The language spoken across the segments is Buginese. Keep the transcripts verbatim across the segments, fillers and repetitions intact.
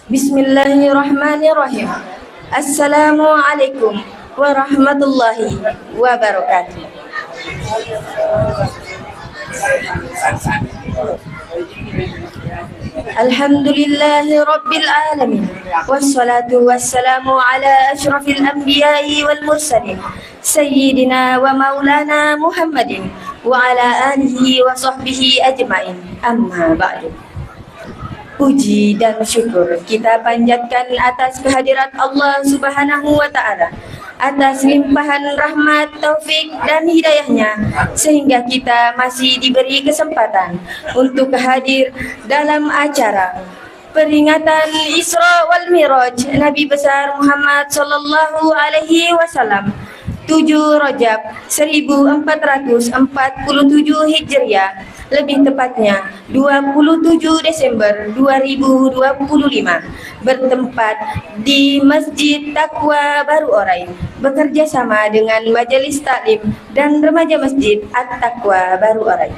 Bismillahirrahmanirrahim. Assalamualaikum warahmatullahi wabarakatuh. Alhamdulillahi rabbil alamin. Wassalatu wassalamu ala asyrafil anbiya'i wal mursalin, sayyidina wa maulana Muhammadin wa ala alihi wa sahbihi ajmain. Amma ba'du. Puji dan syukur kita panjatkan atas kehadirat Allah Subhanahu wa Ta'ala, atas limpahan rahmat, taufik, dan hidayahnya, sehingga kita masih diberi kesempatan untuk hadir dalam acara peringatan Isra wal Mi'raj Nabi Besar Muhammad sallallahu alaihi wasallam, tujuh Rajab seribu empat ratus empat puluh tujuh Hijriah, lebih tepatnya dua puluh tujuh Desember dua ribu dua puluh lima, bertempat di Masjid Taqwa Baru Orai, bekerja sama dengan Majelis Taklim dan Remaja Masjid At-Taqwa Baru Orai.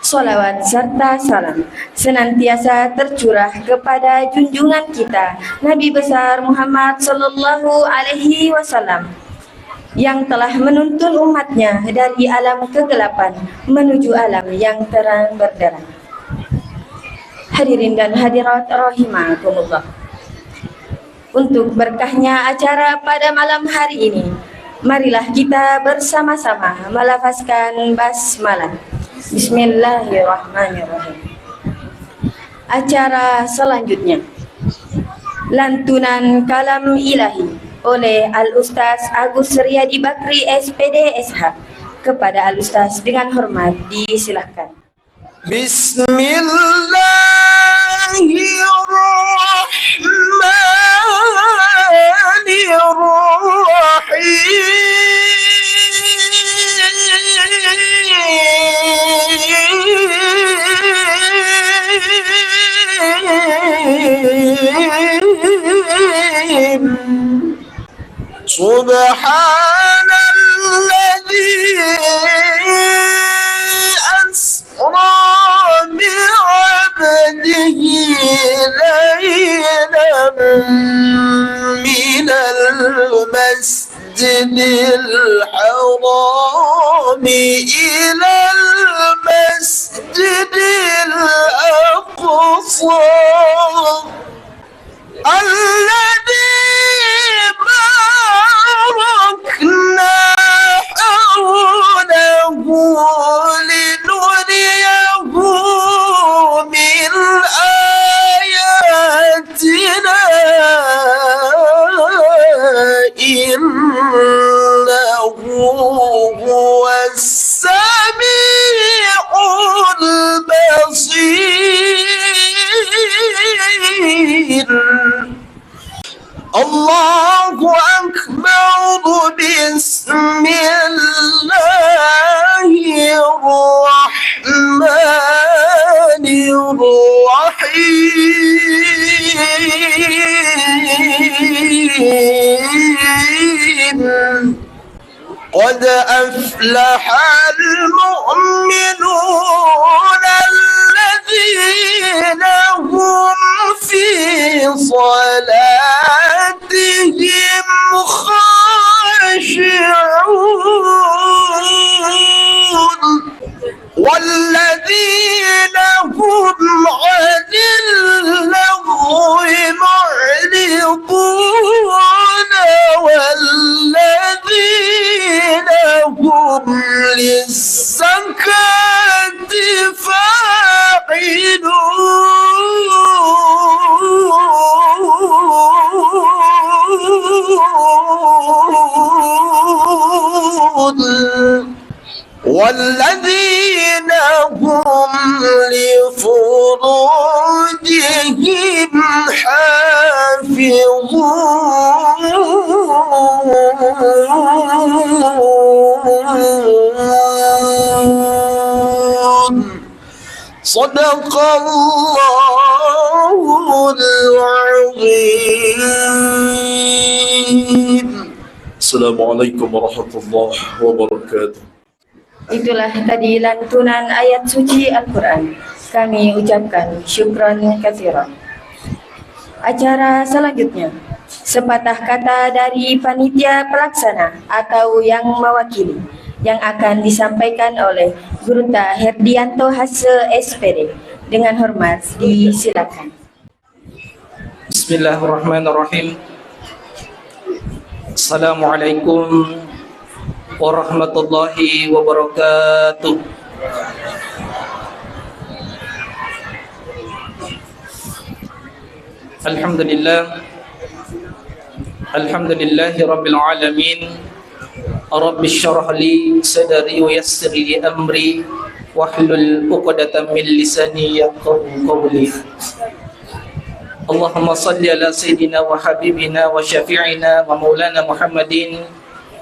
Salawat serta salam senantiasa tercurah kepada junjungan kita, Nabi Besar Muhammad sallallahu alaihi wasallam, yang telah menuntun umatnya dari alam kegelapan menuju alam yang terang benderang. Hadirin dan hadirat rahimakumullah. Untuk berkahnya acara pada malam hari ini, marilah kita bersama-sama melafazkan basmalah. Bismillahirrahmanirrahim. Acara selanjutnya, lantunan kalam ilahi oleh Al Ustaz Agus Riyadi Bakri, S P D, S H. Kepada Al Ustaz dengan hormat disilahkan. بسم الله الرحمن الرحيم. سبحان الذي أسرى بعبده ليلا من المسجد الحرام إلى المسجد الأقصى الذي باركنا حوله لنريه من آياتنا إنه هو السميع البصير. الله أكبر. بسم الله الرحمن الرحيم. قد أفلح المؤمنون الذين هم في صلاتهم خاشعون. والذين هم عن اللغو معرضون والذين هم للزكاة فاعلون. والذين هم لفروجهم حافظون. صدق الله العظيم. السلام عليكم ورحمة الله وبركاته. Itulah tadi lantunan ayat suci Al-Quran. Kami ucapkan syukran katsiran. Acara selanjutnya, sepatah kata dari panitia pelaksana atau yang mewakili, yang akan disampaikan oleh Gurutta Herdianto Hasse, S P D. Dengan hormat, disilakan. Bismillahirrahmanirrahim. Assalamualaikum warahmatullahi wabarakatuh. Alhamdulillah. Alhamdulillahi rabbil alamin. Rabbi syrah li sadri wa yassir li amri wahlul uqdatam min lisani yafqahu qawli. Allahumma salli ala sayyidina wa habibina wa syafi'ina wa maulana Muhammadin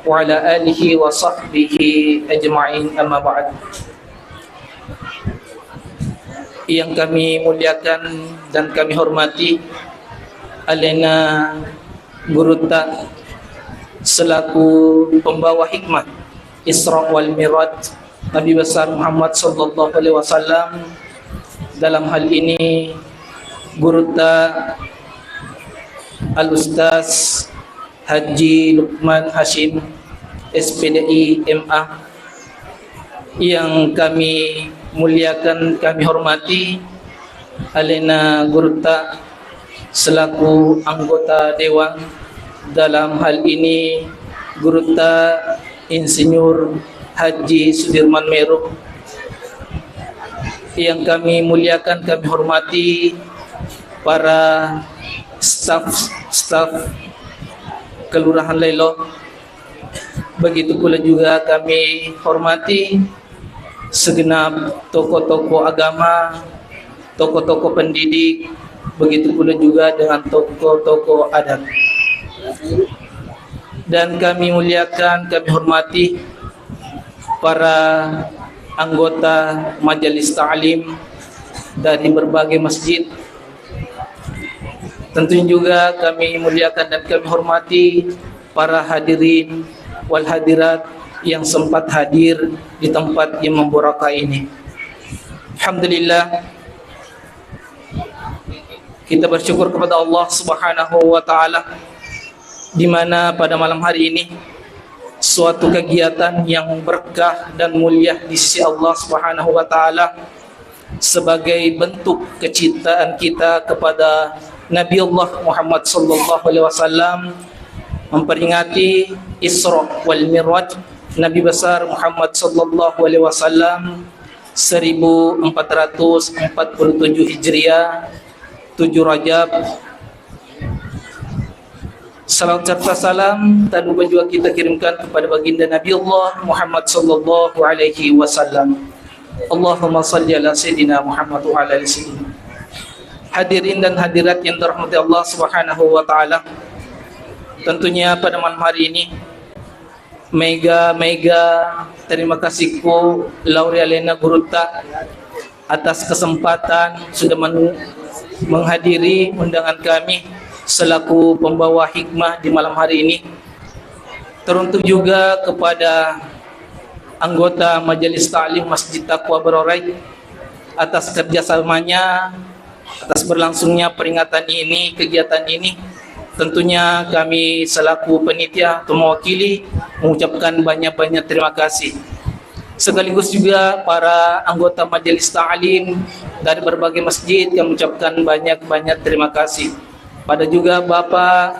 wa ala alihi wa sahbihi ajma'in, amma ba'd. Yang kami muliakan dan kami hormati alena gurutta selaku pembawa hikmah Isra wal Miraj Nabi besar Muhammad sallallahu alaihi wasallam, dalam hal ini gurutta Al Ustaz Haji Lukman Hasyim, S P D I, M A, yang kami muliakan, kami hormati, alena gurutta selaku anggota dewan, dalam hal ini gurutta Insinyur Haji Sudirman Meru, yang kami muliakan, kami hormati, para staf-staf Kelurahan Lelo, begitu pula juga kami hormati segenap tokoh-tokoh agama, tokoh-tokoh pendidik, begitu pula juga dengan tokoh-tokoh adat. Dan kami muliakan, kami hormati para anggota majelis ta'lim dari berbagai masjid. Tentunya juga kami muliakan dan kami hormati para hadirin wal hadirat yang sempat hadir di tempat yang membarakah ini. Alhamdulillah, kita bersyukur kepada Allah Subhanahu wa Ta'ala, di mana pada malam hari ini suatu kegiatan yang berkah dan mulia di sisi Allah Subhanahu wa Ta'ala sebagai bentuk kecintaan kita kepada Nabi Allah Muhammad sallallahu alaihi wasallam, memperingati Isra wal Miraj Nabi besar Muhammad sallallahu alaihi wasallam seribu empat ratus empat puluh tujuh Hijriah, tujuh Rajab. Salawat serta salam tak lupa juga kita kirimkan kepada baginda Nabi Allah Muhammad sallallahu alaihi wasallam. Allahumma salli ala sayyidina Muhammad wa ala ali sayyidina. Hadirin dan hadirat yang dirahmati Allah Subhanahu wa taala. Tentunya pada malam hari ini mega-mega terima kasihku lao ri alena gurutta atas kesempatan sudah men-, menghadiri undangan kami selaku pembawa hikmah di malam hari ini. Teruntuk juga kepada anggota Majelis Taklim Masjid Taqwa Barorai atas kerjasamanya, atas berlangsungnya peringatan ini, kegiatan ini. Tentunya kami selaku penitia atau mewakili mengucapkan banyak-banyak terima kasih. Sekaligus juga para anggota Majelis Taklim dari berbagai masjid, kami ucapkan banyak-banyak terima kasih. Pada juga Bapak,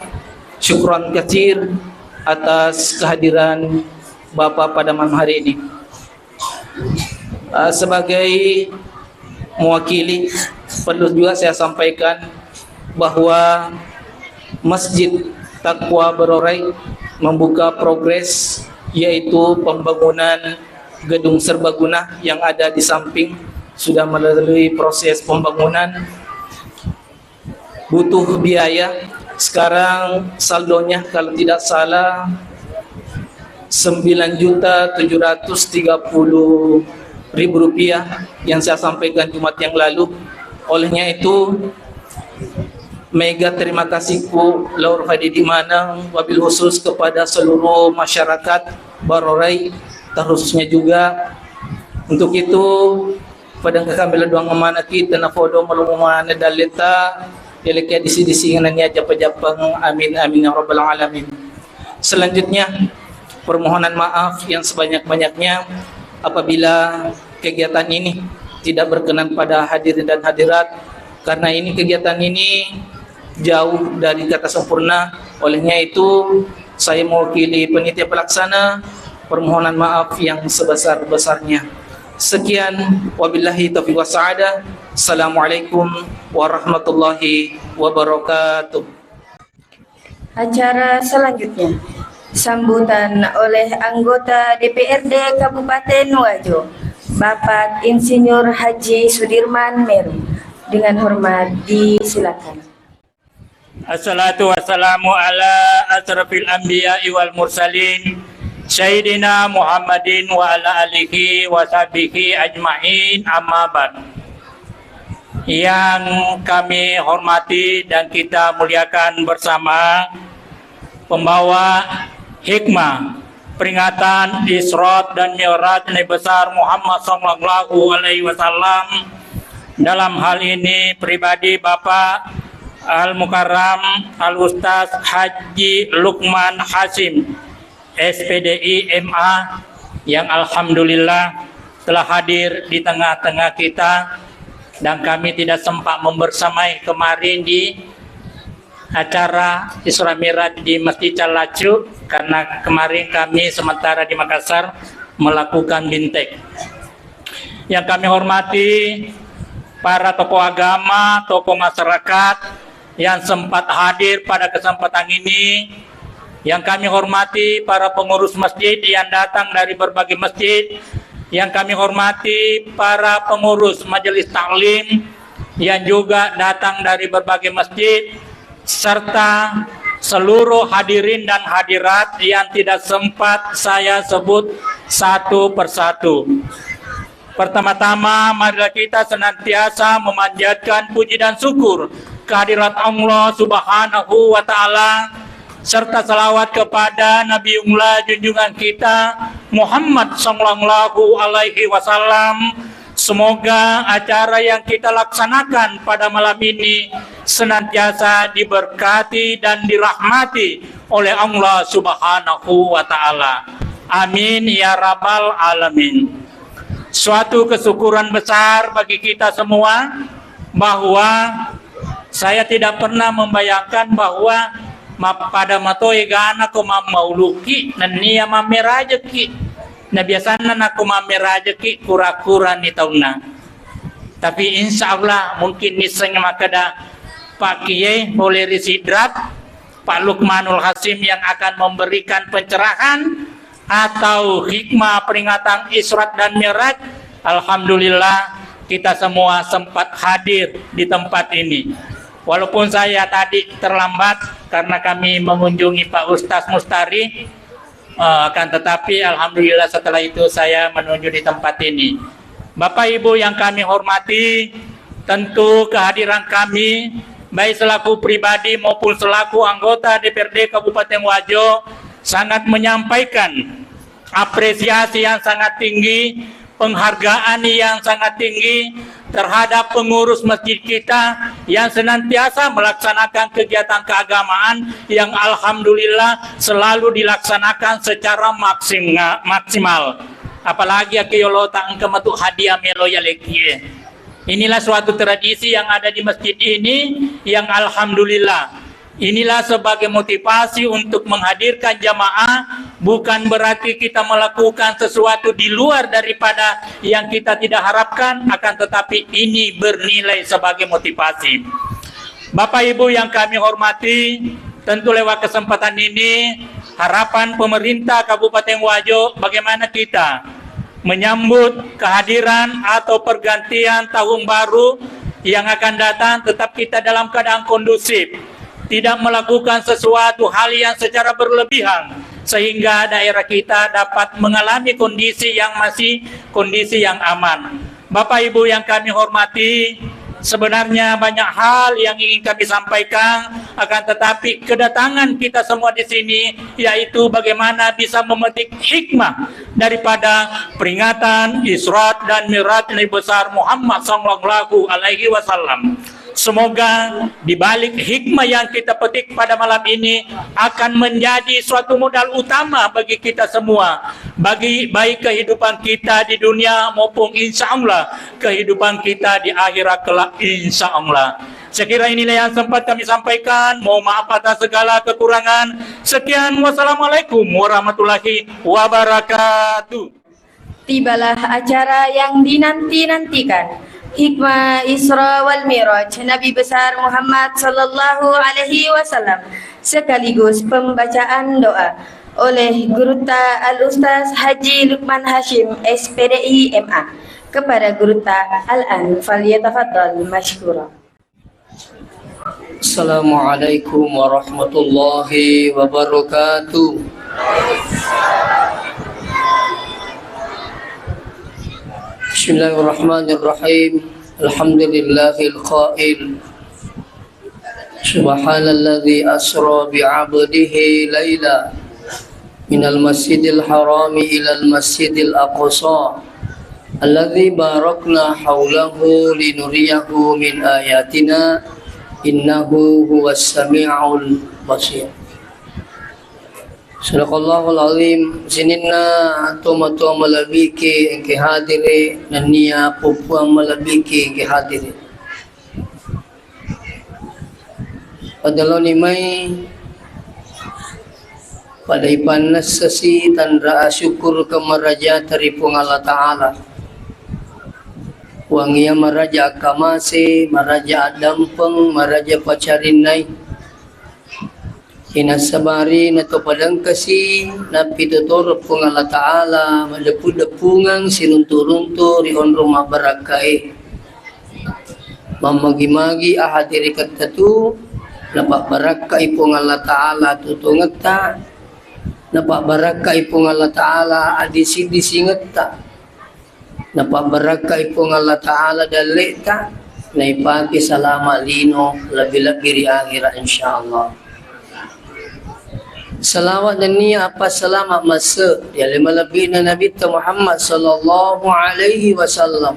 syukran katsir atas kehadiran Bapak pada malam hari ini. Eh, sebagai mewakili, perlu juga saya sampaikan bahwa Masjid Taqwa Barorai membuka progres, yaitu pembangunan gedung serbaguna yang ada di samping, sudah melalui proses pembangunan, butuh biaya. Sekarang saldonya kalau tidak salah sembilan juta tujuh ratus tiga puluh ribu rupiah yang saya sampaikan Jumat yang lalu. Olehnya itu, mega terima kasihku lao ri Pak Didik maneng, wabil khusus kepada seluruh masyarakat Barorai, terkhususnya juga. Untuk itu, pada engka kami laduang manekki, tena fodo malumu maneng dalleta, Yalekkia disi-disi nennia jappa-jappang. Amin, amin ya rabbal alamin. Selanjutnya, permohonan maaf yang sebanyak-banyaknya apabila kegiatan ini tidak berkenan pada hadirin dan hadirat, karena ini, kegiatan ini jauh dari kata sempurna. Olehnya itu, saya mewakili penitia pelaksana permohonan maaf yang sebesar-besarnya. Sekian, wabillahi taufiq wassa'adah. Assalamualaikum warahmatullahi wabarakatuh. Acara selanjutnya, sambutan oleh anggota D P R D Kabupaten Wajo, Bapak Insinyur Haji Sudirman Meru. Dengan hormat, disilakan. Assalatu wassalamu ala asrafil anbiya'i wal mursalin, Sayyidina Muhammadin wa ala alihi wa sahbihi ajma'in, amma ba'd. Yang kami hormati dan kita muliakan bersama, pembawa hikmah peringatan Isra dan Mi'raj Nabi besar Muhammad sallallahu alaihi wasallam, dalam hal ini pribadi Bapak Al Mukarram Al Ustaz Haji Lukman Hasim, S P D I M A, yang alhamdulillah telah hadir di tengah-tengah kita, dan kami tidak sempat membersamai kemarin di acara Isra Mi'raj di Masjid Callaccu, karena kemarin kami sementara di Makassar melakukan bintek. Yang kami hormati para tokoh agama, tokoh masyarakat yang sempat hadir pada kesempatan ini, yang kami hormati para pengurus masjid yang datang dari berbagai masjid, yang kami hormati para pengurus majelis taklim yang juga datang dari berbagai masjid, serta seluruh hadirin dan hadirat yang tidak sempat saya sebut satu persatu. Pertama-tama, marilah kita senantiasa memanjatkan puji dan syukur kehadirat Allah Subhanahu wa Ta'ala, serta salawat kepada Nabiullah junjungan kita, Muhammad sallallahu alaihi wasallam. Semoga acara yang kita laksanakan pada malam ini senantiasa diberkati dan dirahmati oleh Allah Subhanahu wa Ta'ala. Amin ya rabbal alamin. Suatu kesyukuran besar bagi kita semua bahwa saya tidak pernah membayangkan bahwa ma-, pada mato egana ko mammauluki nennia mammerajeki. Na biasanna nako mammerajeki kura-kura ni taunna. Tapi insya Allah mungkin nisseng makkeda Pak Kiai boleh ri Sidrap, Pak Lukmanul Hasim yang akan memberikan pencerahan atau hikmah peringatan Isra dan Mi'raj. Alhamdulillah, kita semua sempat hadir di tempat ini. Walaupun saya tadi terlambat karena kami mengunjungi Pak Ustaz Mustari, eh, akan tetapi alhamdulillah setelah itu saya menuju di tempat ini. Bapak Ibu yang kami hormati, tentu kehadiran kami baik selaku pribadi maupun selaku anggota D P R D Kabupaten Wajo sangat menyampaikan apresiasi yang sangat tinggi, penghargaan yang sangat tinggi terhadap pengurus masjid kita yang senantiasa melaksanakan kegiatan keagamaan yang alhamdulillah selalu dilaksanakan secara maksim-, maksimal. Apalagi ake yolota engka metu hadiah melo yalekie. Inilah suatu tradisi yang ada di masjid ini yang alhamdulillah. Inilah sebagai motivasi untuk menghadirkan jamaah, bukan berarti kita melakukan sesuatu di luar daripada yang kita tidak harapkan, akan tetapi ini bernilai sebagai motivasi. Bapak Ibu yang kami hormati, tentu lewat kesempatan ini, harapan pemerintah Kabupaten Wajo, bagaimana kita menyambut kehadiran atau pergantian tahun baru yang akan datang, tetap kita dalam keadaan kondusif, tidak melakukan sesuatu hal yang secara berlebihan, sehingga daerah kita dapat mengalami kondisi yang masih kondisi yang aman. Bapak Ibu yang kami hormati, sebenarnya banyak hal yang ingin kami sampaikan, akan tetapi kedatangan kita semua di sini yaitu bagaimana bisa memetik hikmah daripada peringatan Isra dan Mi'raj Nabi besar Muhammad sallallahu alaihi wasallam. Semoga di balik hikmah yang kita petik pada malam ini akan menjadi suatu modal utama bagi kita semua, bagi baik kehidupan kita di dunia maupun insya Allah kehidupan kita di akhirat kelak, insya Allah. Sekira inilah yang sempat kami sampaikan. Mohon maaf atas segala kekurangan. Sekian, wassalamualaikum warahmatullahi wabarakatuh. Tibalah acara yang dinanti-nantikan, Hikmah Isra wal Mi'raj Nabi Besar Muhammad sallallahu alaihi wasallam, sekaligus pembacaan doa oleh Gurutta Al Ustaz Haji Lukman Hashim, S P D I, M A. Kepada Gurutta, Al-an falyatafaddal masykurah. Assalamualaikum warahmatullahi wabarakatuh. Bismillahirrahmanirrahim. Alhamdulillahil qail. Subhanalladzi asra bi'abdihi laila minal masjidil harami ilal masjidil aqsa alladzi barakna haulahu linuriyahu min ayatina innahu huwas sami'ul basir. Sadaqallahul azim. Sininna tomatoa malebbiki engkae hadiri nennia pupuang malebbiki engkae hadiri. Padaloni mai pada ipannessasi tanra asyukur ke marajata ri Puang Allah Ta'ala. Puang iya maraja akkamase, maraja addampeng, maraja pacarinnai. Inassabari nato padengkasi, nappitotoro Puang Allah Ta'ala madeppu-deppungang siruntu-runtu ri onrong mabbarakkae. Mammagi-magi ahadiri kettatu, napabbarakkai Puang Allah Ta'ala tutungetta, napabbarakkai Puang Allah Ta'ala adisi-disingetta, napabbarakkai Puang Allah Ta'ala dalle'ta, naipake salama lino lebbi-lebbi ri akhirat, insyaallah. Salawat nennia appasalama masse ri ale malebbi'na Nabitta Muhammad sallallahu alaihi wasallam.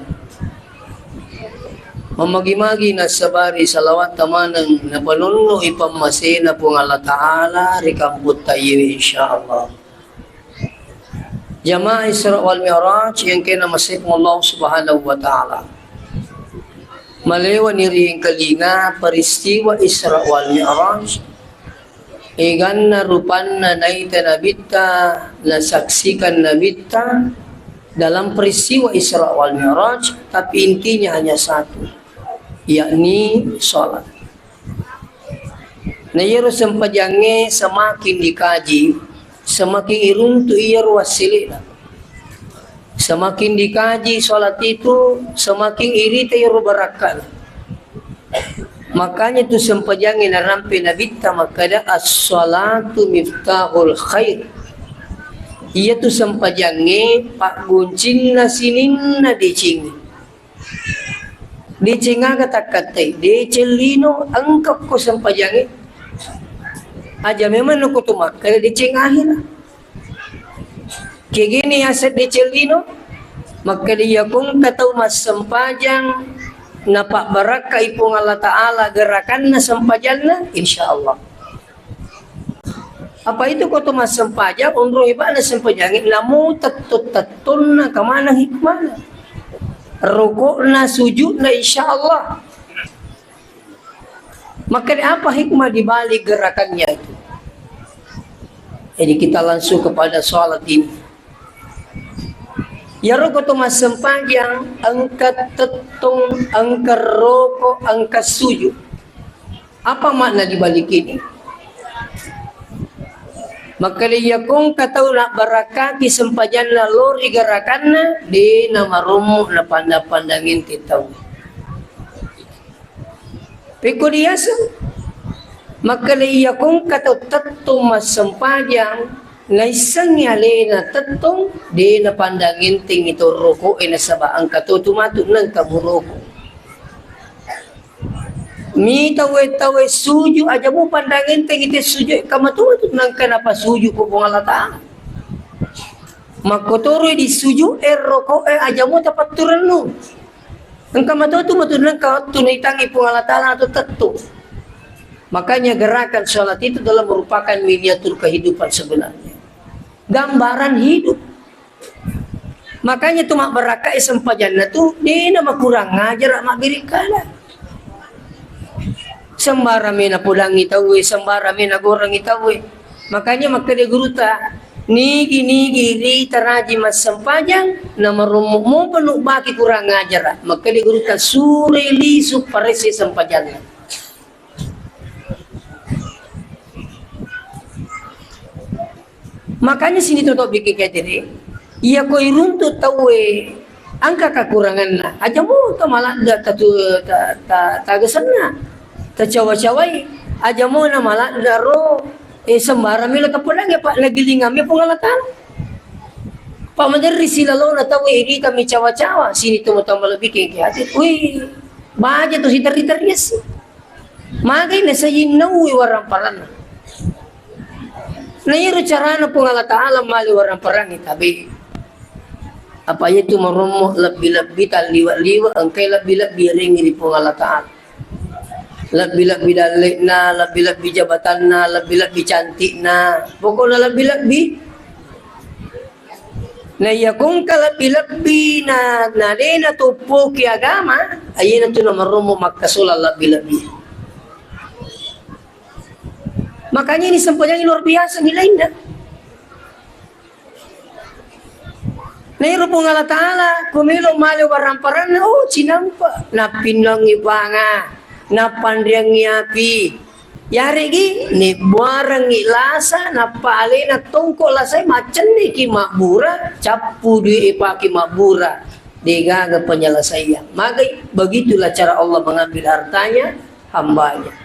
Mammagi-magi nassabari salawatta maneng napanunnu'i pammasena Puang Allah Ta'ala ri kamputta iyewe, insyaallah. Jamaah Isra wal Mi'raj yang kena masyikum Allah Subhanahu wa Ta'ala. Malewani ri engkalinga peristiwa Isra wal Mi'raj, eganna rupanna naita Nabitta, nasaksikan Nabitta dalam peristiwa Isra wal Mi'raj, tapi intinya hanya satu, yakni salat. Na iyaro sempajangnge semakin dikaji, semakin iruntu iyaro wassele'na. Semakin dikaji salat itu, semakin irita iyaro barakka'na. Makanya tu sempajangnge narampe Nabitta makkeda, "As-salatu miftahul khair." Iyatu sempajangnge pagguncinna sininna decengnge. Deceng aga takkattai? Deceng lino, engka ko sempajangnge. Aja memang nako tu makkeda deceng ahera. Kegene yaseng deceng lino? Makkeda iya ko engka tau massempajang napabbarakkai Puang Allah Ta'ala gerakanna sempajanna, insyaallah. Apa itu ko to massempajang, onrong ibana sempajangnge, namo tettong-tettonna kamana hikmana. Rokokna, sujudna, insyaallah. Maka apa hikmah di balik gerakannya itu? Jadi kita langsung kepada salat ini. Iyaro ko to massempajang, engka tettong, engka roko, engka sujud. Apa makna di balik ini? Makkeda iya ko engka tau nabbarakaki sempajanna lao ri gerakanna, de namarommo napandang-pandangeng te tau. Pekko diaseng, makkeda iya ko engka tau tettong massempajang, naissengngi alena tettong, de napandang entengngi to roko'e nasaba engka to tu matu nengka muroko. Mi tauwe-tauwe suju aja mupandang entengngi te suju, engka matu matu nengka napasuju ko Puang Allah Ta'ala. Makkotoroi di suju e roko'e aja mu tapatturennu. Engka matotu matu engka wettu naitangi Puang Allah Ta'ala atau tettu. Makanya gerakan sholat itu adalah merupakan miniatur kehidupan sebenarnya. Gambaran hidup. Makanya tu mabbarakkai sempajanna tu, dena makurang ajar mabbirikkala. Sembarang mena podangi tauwe, sembarang mena gorangi tauwe. Makanya makkeda guruta, nigi-nigi ri taraji massempajang, na marommo mopa nubbaki kurang ajar. Makkeda guruta, sure lisu paresse sempajanna. Makanya sini toto bikin kayak tadi. Iya ko iruntu tauwe angka kakuranganna. Aja mo to maladda tatu ta, ta, tagesenna. Tacawa-cawai. Aja mo na maladda ro. Eh, sembarang melo tapodangi, Pak, nagilingammi Puang Allah Ta'ala. Pak, maderri silalona tauwe irita mi cawa-cawa. Sini to mo tambah lebih kayak hati. Wih, baja to si terri-terri. Magai nasajing nauwi waramparanna. Na iyaro carana Puang Allah Ta'ala mali waramparangi tabe. Apa iyatu marommo lebbi-lebbi talliwa-liwa engkai lebbi-lebbi yarengi ri Puang Allah Ta'ala. Lebbi-lebbi dalle'na, lebbi-lebbi jabatanna, lebbi-lebbi cantikna. Pokokna lebbi-lebbi. Na iya kongka lebbi-lebbi na, na de natoppoki agama, ayyena tu namarommo makkasola lebbi-lebbi. Makanya ini sempajang luar biasa nilainya. Na ero Puang Allah Ta'ala, ko melo male waramparanna, oh, cinampa. Nappinnongi panga, nappanriangi api. Yaregi, nibbuarengi lasa, nappa alena tongko lasai, maccenneki mabbura, cappu dui ipake mabbura. Degaga penyelesaian. Magai, begitulah cara Allah mengambil hartanya, hambanya.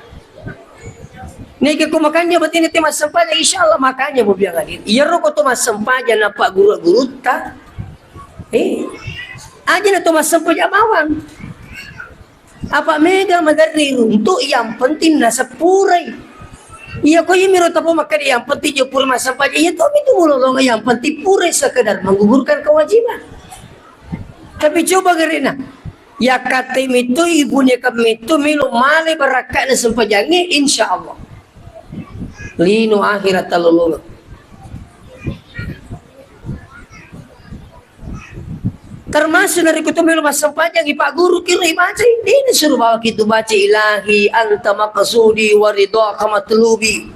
Neke ko makanja batena te massempajang, insya Allah makanja mo biang hadir. Iyaro ko to massempajang nappa guru-gurutta. Eh, aja na to massempajang bawang. Apa mega maderri runtu, yang penting naseppurai. Iya ko iyami ro tapo makkeda yang penting jo pura massempajang. Iya to mitu mulolonga yang penting purai sekedar menggugurkan kewajiban. Tapi coba gerena. Yakkatte mitu, ibune ka mitu, melo male barakka'na sempajangnge, insya Allah. Lino akhirat talolongang. Termasuk narekko to melo massempajang, ipagguru kiro ibacai, dena suruh bawa kitu baca ilahi anta maqsudi wa ridhaka matlubi.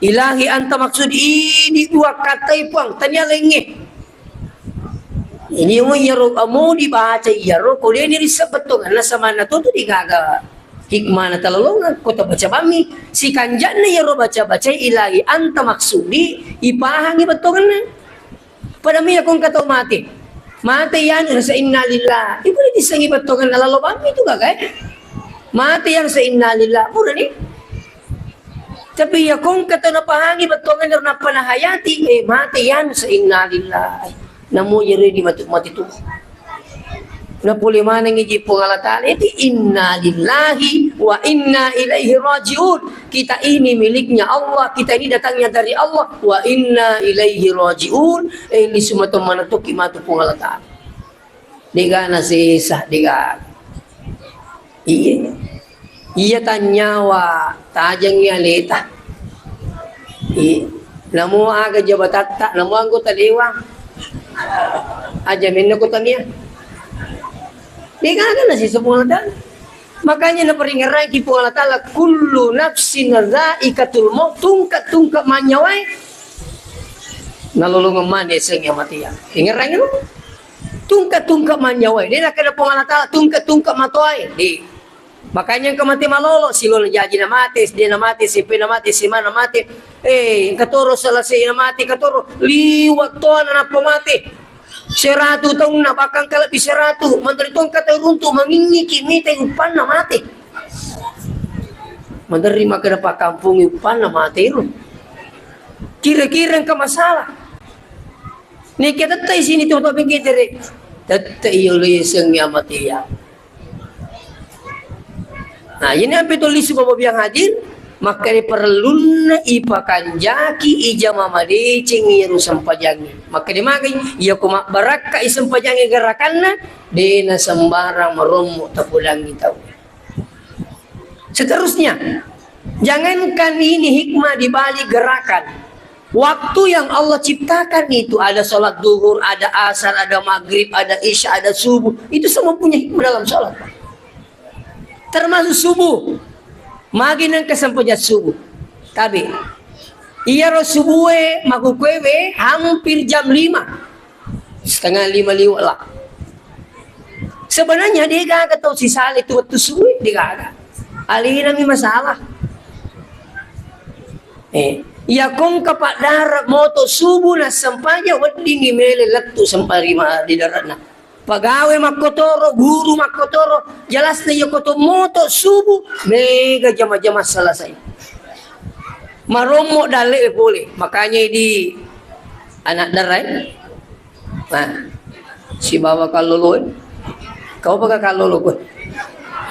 Ilahi anta maksud, ini dua katai Puang, tania laingnge. Ini mo iyaro, amo dibaca iyaro, ko deni risseng bettonganna samanna to tu digaga hikmana talolongang, ko tabaca bammi. Sikanja'na iyaro baca-bacai ilahi anta maksudi, ipahangi bettonganna. Pada mi yakong katau mate. Mate yanu rasa innalillah. Ibu ni disengi bettonganna lalo bammi tu gaga, eh. Mate yang sa innalillah. Pura ni. Tapi iya kongka tau napahangi bettuangenna nappa nahayati, eh, mate yanu sa innalillah. Namo iyaro di matu-, mati tu. Napole manengngi ji Puang Allah Ta'ala, itu innalillahi wa inna ilaihi raji'un. Kita ini miliknya Allah, kita ini datangnya dari Allah, wa inna ilaihi raji'un. Eh, ini semua teman tu kimatu Puang Allah Ta'ala. Dega nasesa, dega. Iya. Iya tanyawa, tajengngi aleta. Iya. Namo aga jabatatta, namo anggota dewan. Aja menna ko tania. Dega nasesa Puang Allah Ta'ala. Makanya naperingeraki Puang Allah Ta'ala, kullu nafsin zaikatul maut, tungka-tungka manyawae. Nalolongeng mane seng ya mati ya. Ingerang lu. Tungka-tungka manyawae. Dia nak kena Puang Allah Ta'ala, tungka-tungka matoae. Di. Makanya engka mate malolo, silona jaji na mate, S D na mate, S M P na mate, S M A na mate. Eh, engka toro selesai na mate, engka toro liwat toana nappa mate. Seratu taunna, bahkan kalebbi seratu. Menteri tongka tau runtu, manginniki, mita uppanna mate. Menteri makkeda pakkampungi uppanna mate ro. Kira-kira engka masalah. Neke tette isini tu, tapi kitere. Tette iyo leseng ya mate ya. Nah, ini ampe to lisu bapak biang hadir. Makkeda parellunna ipakanjaki ijama madeceng iyaro sempajangnge. Makkeda magai, iyako mabbarakka i sempajangnge gerakanna, de nasembarang marommo tapodangi tau. Seterusnya, jangankan ini hikmah di balik gerakan. Waktu yang Allah ciptakan itu, ada sholat duhur, ada asar, ada maghrib, ada isya, ada subuh. Itu semua punya hikmah dalam sholat, Pak. Termasuk subuh. Magi nengka sempajang subuh. Tapi, iyaro subuhe makkukuewe hampir jam lima. Setengah lima liwat lah. Sebenarnya degaga tau sisala tu wettu subuh, degaga. Alena mi masalah. Eh, iya kongka paddara moto subuh na sempajang weddingi mele lettu sempa-, ri ma-, ri daratna. Pagawe makkotoro, guru makkotoro, jelasna iya koto moto subuh, mega jama-jama selesai. Marommo dalle pole, makanya di anak darai. Nah, sibawa kalloloe. Kau pakai kallolo koe.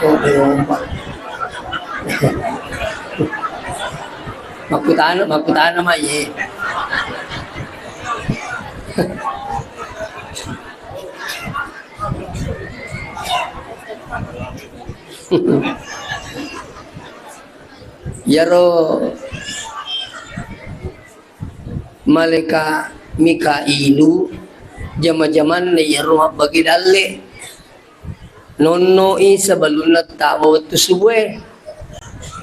Oh, belum, Pak. Makkutana, makkutana mai. Iyaro Malaika Mikailu jama-jamanna iyaro mabbage dalle. Nonnoi sebelumna tama wettu subuhe.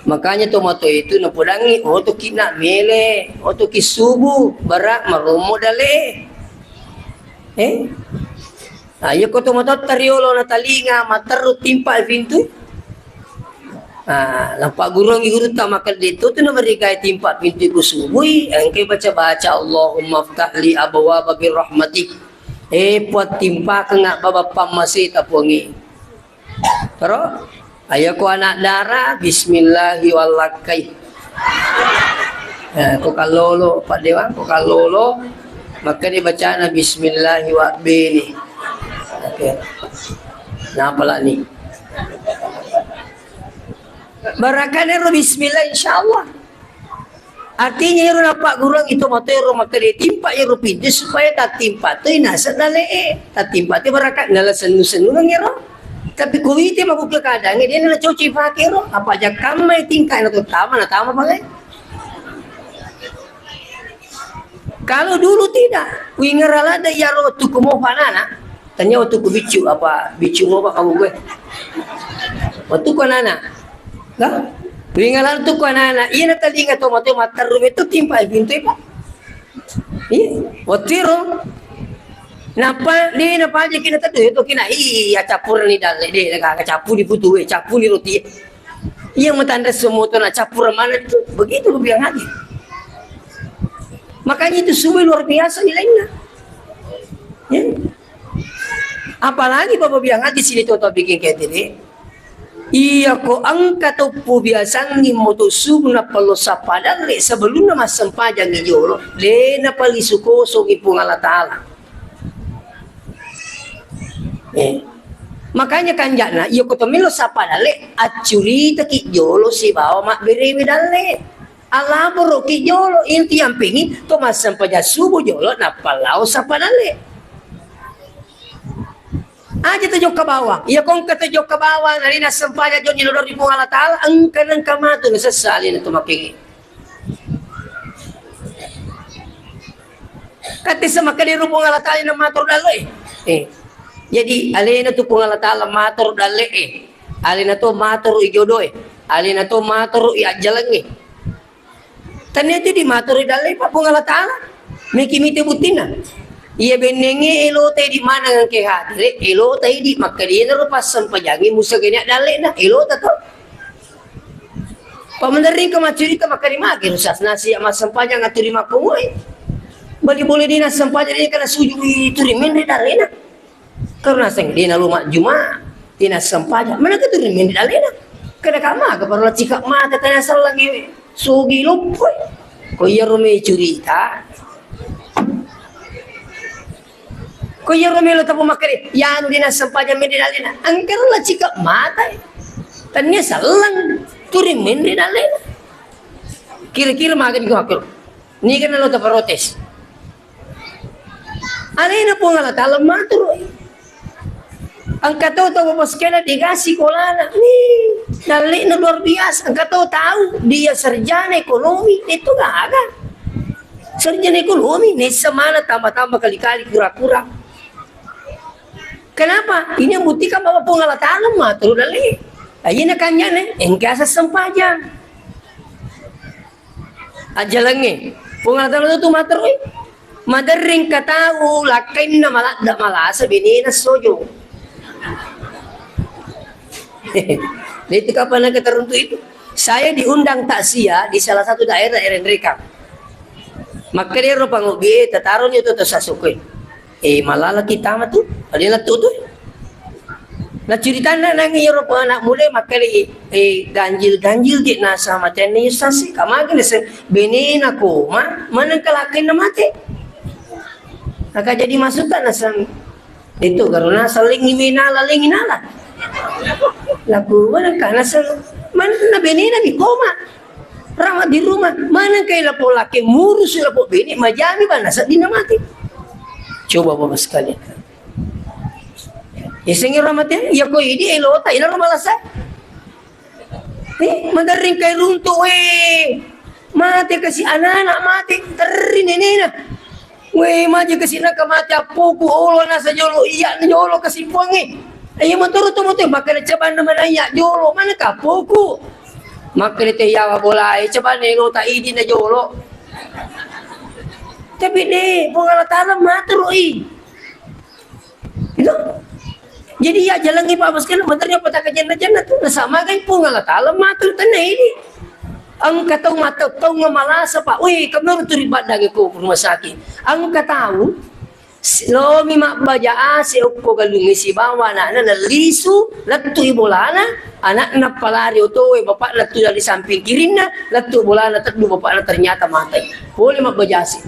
Makanya tomatoa itu napodangi, otoki na mele, otoki subuh, bara marommo dalle. Eh? Nah, iya ko tomatoatta riolo natalinga, matteru timpa pintu. Ah, nappagguruangngi gurutta makkeda, "Itu tu namarigai timpa pintu ku subui, engkai baca-baca, Allahumma ftah li abwaba birahmatik." Eh, puang timpakeng baba pammaseta puangnge. Tero, ayo ko anak dara, bismillahi wallakkai. Eh, ko kallolo, Pak Dewa, ko kallolo, makkeda bacana bismillahi wabbene. Oke. Napalani. Barakana ro bismillah, insyaallah. Artinya ero nappagguruang itu matoero makkeda timpa ero pintu supaya tattimpa toi naseng dale'e. Tattimpa toi barakka nala sennu-sennuneng ero. Tapi ko wite makkukue keadaangnge de nala cocok ipake ero. Apa aja kammai tingkah na tama, na tama pale. Kalau dulu tidak, wingera ladde iyaro wettu ko mopa anana, tanya wettu ko biccu apa biccu mopa kamu gue. Wettu ko anana, nah, wingera ladde ko anana, iya natalinga to mate matteru itu timpa pintu, Pak. Iya, wettu ro. Napa de napaja kina tadu itu kina iya cappurani dalle de, naga cappu di putu, eh, cappu di roti. Iya, matanre semua tu na cappura mana tu. Begitu ku bilang lagi. Makanya itu semua luar biasa nilainya. Ya. Apalagi baba bilang lagi sini tu bikin kayak tadi. Iya ko engka toppu biasangngi moto subuh na pallo sappa dalle sebelumna massempajang jolo. De na palisu kosong i Puang Allah Ta'ala. Eh. Makanya kanjana, iya ko to melo sappa dalle, accuritaki jolo sibawa mabberewe dalle. Alaboroki jolo, inti yampingi to massempajang subuh jolo, nappa lao sappa dalle. Aja to jokka bawang. Iya ko engka to jokka bawang, nalina sempajang jolo, jolo ri Puang Allah Ta'ala, engka nengka matu nasessa alena to makkege. Katte semakkeda ro Puang Allah Ta'ala na matoro dalle. Eh. Jadi alena tu Puang Allah Ta'ala matoro dalle, eh. Alena to matoro i jodoe. Alena to matoro i ajjalengnge. Tania tu di matoro dalle pa Puang Allah Ta'ala. Miki mite buttina. Iya bennenge elota di mana ngke hadire, elota di makkeda ro passempajangi musagania dalle na elota to. Pamenderring ke maccurita makkeda magi rusas nasi ya massempajang aturi makkomoi. Bali boleh dina sempajang dina kana sujui turi menre darena. Karena seng dina lu majjuma, dina sempajang. Mana ke turi menre darena? Kada kama ke parla cikak mata tanya sellang iwe. Sugi lumpui. Ko iya rumai curita. Ko iyaro melo tapu makkeda, yanu dina sempajang menre dallena. Engka ro la cikak mata. Tania selleng turi menre dallena. Kira-kira maga di makro. Niga nalo ta protes. Alena Puang Allah Ta'ala maturu. Engka to tau mapaskena dega sikolana. Nih, nalle'na luar biasa. Engka to tau dia sarjana ekonomi, itu gaga. Sarjana ekonomi, nessa mana tambah-tambah kali-kali, kura-kura. Kenapa? Ini membuktikan bahwa Puang Allah Ta'ala maturu dalle. Ayyana kanjane, engka sempajang. Ajjalengnge. Puang Allah Ta'ala tu materui. Maderring katau lakkainna maladda malasa benena sojo. Itu kapan nakataruntu itu? Saya diundang takziah di salah satu daerah Erenrekang. Makkeda ro pangobbi e, tataroni oto to sasukue. Eh, malala kita matu, ada lettu tu. Na curitanna nang iyaro anak muda makkeda, eh, ganjil-ganjil je nasa matenna iya sasi, kamagi nasa benena koma, maneng kalakkainna mate. Maka jadi masukkan nasa itu karena saling nala, saling nala. Laku maneng kana sel, maneng na benena di koma. Rawat di rumah, maneng kai lapo laki ngurus lapo bene, majami bana seddina mate. Coba Bapak sekalian. Yasengnge ro mate, ya ko idi elota, ila ro malasa. Eh, maderring kai runtu, weh. Mate kasi anak-anak, mate, terri nenena. Weh, maje kasi naka mate appoku, olo nasa jolo, iya na jolo kasi puangnge. Ayo maturu tu mate, makkeda cabanna manaya jolo, mana kapoku. Makkeda te yawa bolae, cabanna elota idi na jolo. Tapi de, Puang Allah Ta'ala maturui. Itu. Jadi ya jalangi Pak Bos kan bener ya petaka jannah-jannah tuh. Nah, sama kan Puang Allah Ta'ala matur tenna ini. Engka tau mata tau ngamalasa Pak. Weh, kamu turi baddangi ko rumah sakit. Engka tau si-, lomi mabbaja ase okko galungnge sibawa anakna nallisu, lettu i bolana, anakna palari otoe, bapakna tu dari samping kirinna, lettu bolana teddu bapakna ternyata mate. Pole mabbaja ase.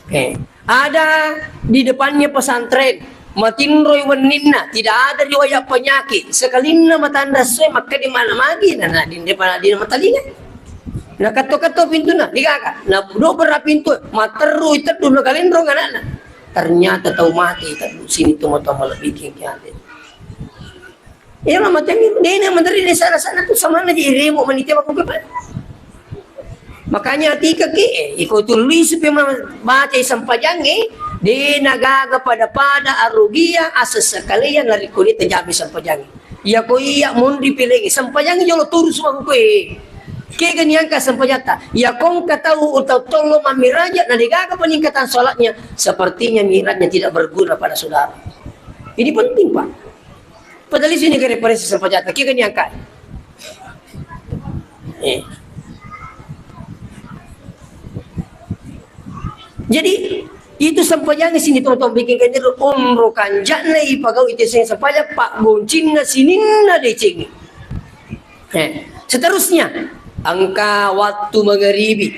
Eh, ada di depannya pesantren, matinroi wenninna, tidak ada riwayat penyakit. Sekalinna matanra essoe, makkeda mana magi, nah, nah, di depan, di matalinga. Nah, katto-katto pintuna, digaga. Nah, dobera pintu, materru, teddu, na kalenrong anakna. Ternyata tau mate, teddu, sini tu mata malebbi kiate. Iya, mamatengngi, dena menteri desa rasana tu samana ji remo manite makuke pa. Makanya atika ki, eh, iko tului supe ma-, baca sempajangnge, dena gaga pada-pada arugia asessekaleya narekko de tajami sempajangnge. Iya ko iya monri pilengi, sempajangnge jolo turu sumaku kue. Kega niangka sempajatta, iya kongka tau utau tollo mammiraja na degaga peningkatan sholatnya, sepertinya mirajnya tidak berguna pada saudara. Ini penting, Pak. Padahal isi negara Paris sempajatta, kira niangka. Eh. Jadi, itu sempajang sini tong-tong bikin kan jadi umroh kanjakna ipagau itu sing sempajang pak goncinna sininna deceng. Eh, seterusnya, engka wattu mangaribi.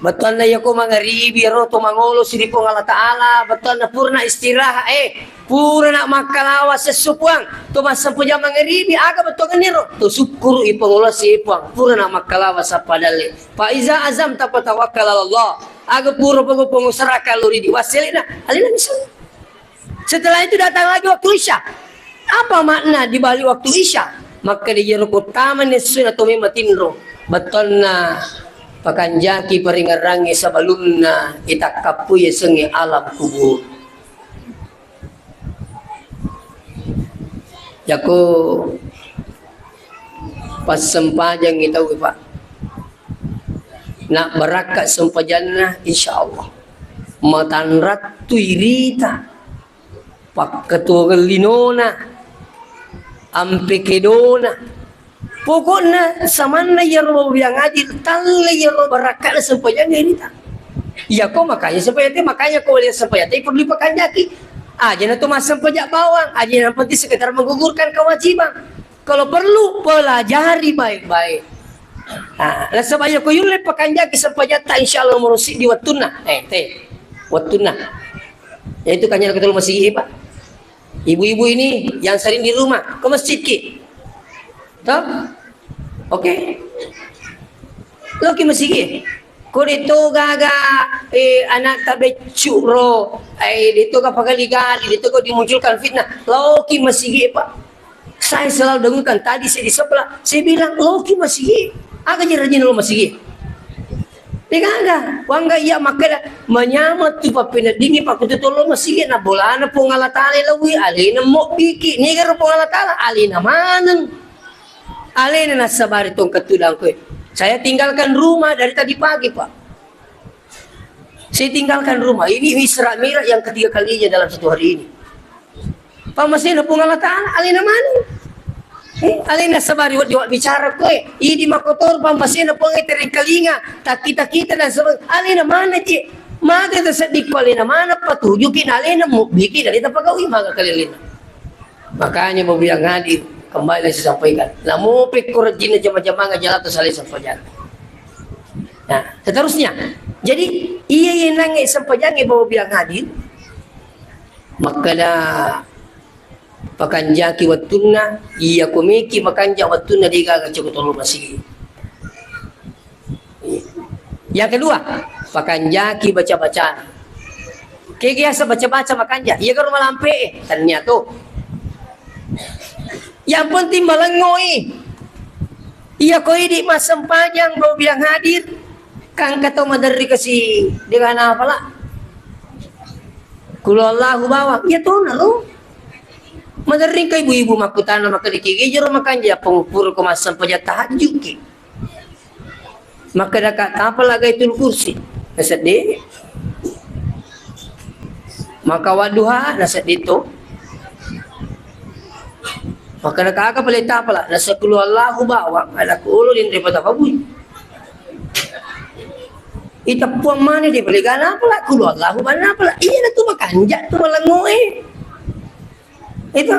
Bettuanna yako mangaribi, ro to mangolo siri Puang Allah Ta'ala, bettuanna purna istirahat, eh, purana makkalawa sessu Puang, to massempajang mangaribi, aga bettuanna ro, to sukkuru i pangolo si Puang, purana makkalawa sappa dalle. Fa iza azamta fatawakkal ala Allah, aga pura pogo pongo seraka lori di wassele'na, alena bisa. Setelah itu datang lagi waktu Isya. Apa makna di balik waktu Isya? Makkeda iyaro ko tama nessu na to memang tinro. Bettuanna pakanjaki paringerrangi sebelumna itakkappui yasengnge alam kubur. Yako passempajangngi tau, Pak. Nak barakka sempajanna, insya Allah. Matanrattui rita. Pakketuangeng linona, ampe kedona. Pokokna samanna iyaro babiang aji, talle iyaro barakka'na sempajangnge rita. Iyako makanya sempajatte, makanya ko wali sempajatte perlu dipakanjaki. Aja na to massempajang bawang, aja yang penting sekedar menggugurkan kewajiban. Kalau perlu, pelajari baik-baik. Nah, nasaba iyako yulle pakanjaki sempajatta, insya Allah nomoro siddi wettunna. Eh, te, wettunna. Yaitu kanjeng ketua masigi, Pak. Ibu-ibu ini yang sering di rumah, ke masjid ki. Toh? Oke. Loki masigi. Ko de to gaga, eh, anak tabeccu ro, eh, de to ga pagali-gali, de to ga dimunculkan fitnah. Loki masigi, Pak. Saya selalu dengarkan tadi saya di sebelah, saya bilang, "Loki masigi. Aga je rajin lo masigi." De gaga, wangga iya makkeda, manyameng tu pappeneddingi pakkutu tollo masigi, na bolana Puang Allah Taala lawi, alena mobbiki, niga ro Puang Allah Taala, alena maneng. Alena nassabari tongkat tudang koe. Saya tinggalkan rumah dari tadi pagi, Pak. Saya tinggalkan rumah. Ini Isra Mi'raj yang ketiga kalinya dalam satu hari ini. Pammasena Puang Allah Taala, alena maneng. Eh, alena sabari wa-, wa bicara koe. Idi makotor pammasena Puang terengkalinga. Takita-kita dan sebagainya. Alena mana, Cik? Mate terseddi ko alena mana, patujuki na alena, mubbiki dari tapagawi maka kalelena. Makanya mau bilang hadir, kembali lagi saya sampaikan. Namu pekko rejinna jama-jamanga jalato salai sempajang. Nah, seterusnya. Jadi, iya, iya, nange sempajange bawa bilang hadir. Makkeda pakanjaki wettunna, iya komeki makanja wettunna de gaga cokotolo masigi. Yang kedua, pakanjaki baca-baca. Kegi asa baca-baca makanja, iya garo malampe, tania to. Yang penting malengngoi. Iya ko idi massempajang bawa bilang hadir, kangka to maderri kasi dengan apa lah. Kulo Allahu bawang, iya tona ro. Maderri ka ibu-ibu makkutana makkeda kegi jero makanja pengukur ko massempajang tahajud ki. Makkedaka, "Tapala Gaitul Kursi?" Nasedding. Maka wadduha, nasedding to. Makkedaka, "Aga pale tapala?" Nasa qul huwallahu bawang, ada kulo di repota pabui. Ita puang mana di pale gana pala, qul huwallahu bana pala. Iya na tu makanja tu malengoe. Itu.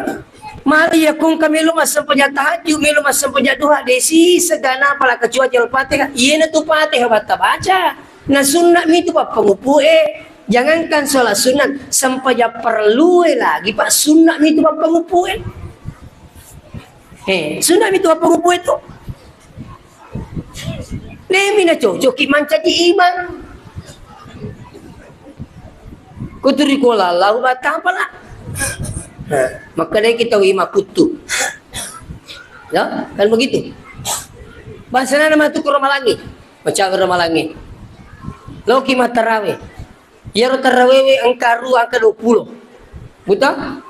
Mala iya kong ka melo massempajang tahajud, melo massempajang duha, desi segana pala kecuali Al-Fatihah. Iyena tu Fatihah batta baca. Na sunna mi tu pappangupu e. Jangankan sholat sunat, sempajang perlu e lagi, Pak, sunna mi tu pappangupu e. Eh, sunna mi tu pappangupu e tu. Demi na cocok ki mancaji imang. Kuturi ko lallau batapala. Nah, makkedai kita imang kuttu. Ya, kan begitu. Bahasana nama tu ke rumah langit. Macam rumah langit. Loki matarawe. Iyaro tarawewe engka arua, engka duappulo. Buta?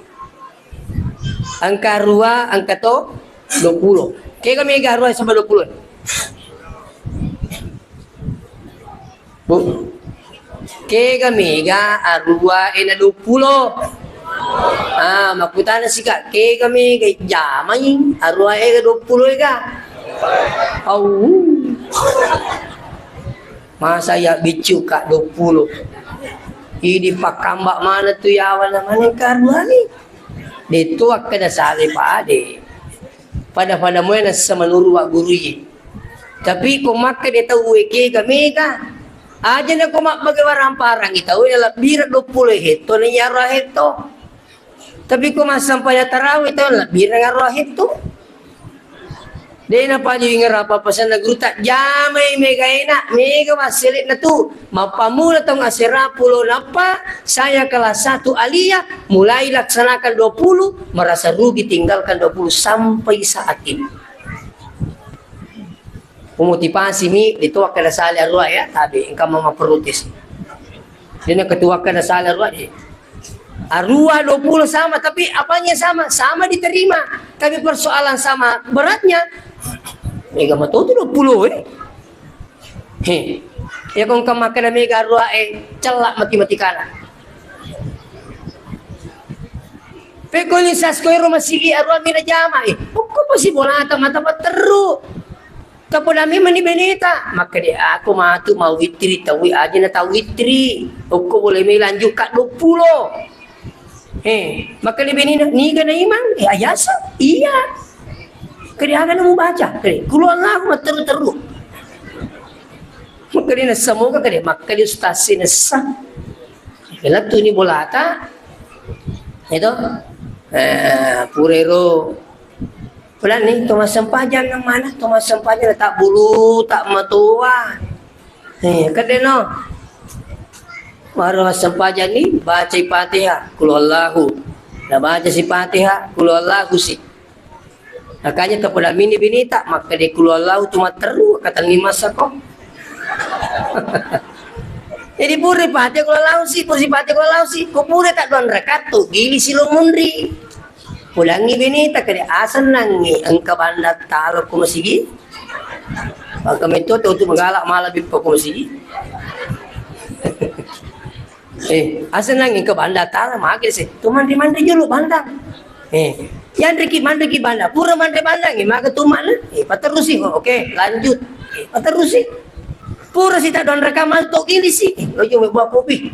Engka arua, engka to duappulo. Kega mega arua sama duappulo? Bu. Kega mega arua e na duappulo? Ah, makkutana sika, kega mega jamai arua e ga duappulo ega? Au. Masa iya biccu ka duappulo. Idi pakkamba mana tu yawana maneng karuani. Detu akkeda sale pade. Pada-pada moe nassa menuru wa gurui. Tapi ko makkeda tau wekega mega. Aja na ko mabbage waramparang i tau na lebbira duappulo hetto na iyaro hetto. Tapi ko massempajang tarawih to, lebbireng arua hetto. De napajui ngerapa pasanna guru, tajjamai mega ena, mega wassele'na tu. Mappammula taung asera pulo nappa, saya kelas satu aliyah, mulai laksanakan dua puluh, merasa rugi tinggalkan dua puluh sampai saat ini. Umotivasimi, dituakkeda sale arua ya, tabe, engka mama protes. Dena ketuakkeda sale arua de. Arua duappulo sama, tapi apanya sama? Sama diterima. Tapi persoalan sama beratnya, mega matotu duappulo e. He. Ya kong kamakana mega arua e, cellak mati-mati kana. Pekoni sasko ero masigi arua mina jama e. Pokok pasi bolata mata patteru. Tapodami mani beneta, makkeda, "Ako matu mawitri, tawi aja na tawitri. Okko boleh mai lanjut ka duappulo." Eh, makkeda benina, "Niga na imang?" "Eh, ayasa." "Iya." "Kede aga na mubaca?" "Kede, kulu Allahu matteru-teru." Makkeda, "Semoga kede," makkeda ustaz sinessa. Kena tu ni bolata. Itu. Eh, purero Pulani to massempajang mana? To massempajang tak bulu, tak matoa. Eh, kedeno. Maro massempajang ni, baca Fatihah, Qul Huwallahu. Nah, baca si Fatihah, Qul Huwallahu si. Makanya kepada mini binita, maka di Qul Huwallahu tu matteru, kata ni masako. Jadi pura Fatihah Qul Huwallahu si, pura si Fatihah Qul Huwallahu si, ko pura tak doang rakaat tu, gili si lo munri. Pulangi binita kede asennangi engka banda talo ko masigi. Maka metto tu tu menggalak malah bippo ko masigi. Eh, asennangi engka banda talo mage se. Tu manre-manre jolo banda. Eh, yanreki manreki banda. Pura manre banda ngi maka tu mana? Eh, paterusi. Oh, oke, lanjut. Eh, paterusi. Pura si tak doang rakaat tu gili si. Eh, lo coba buat kopi.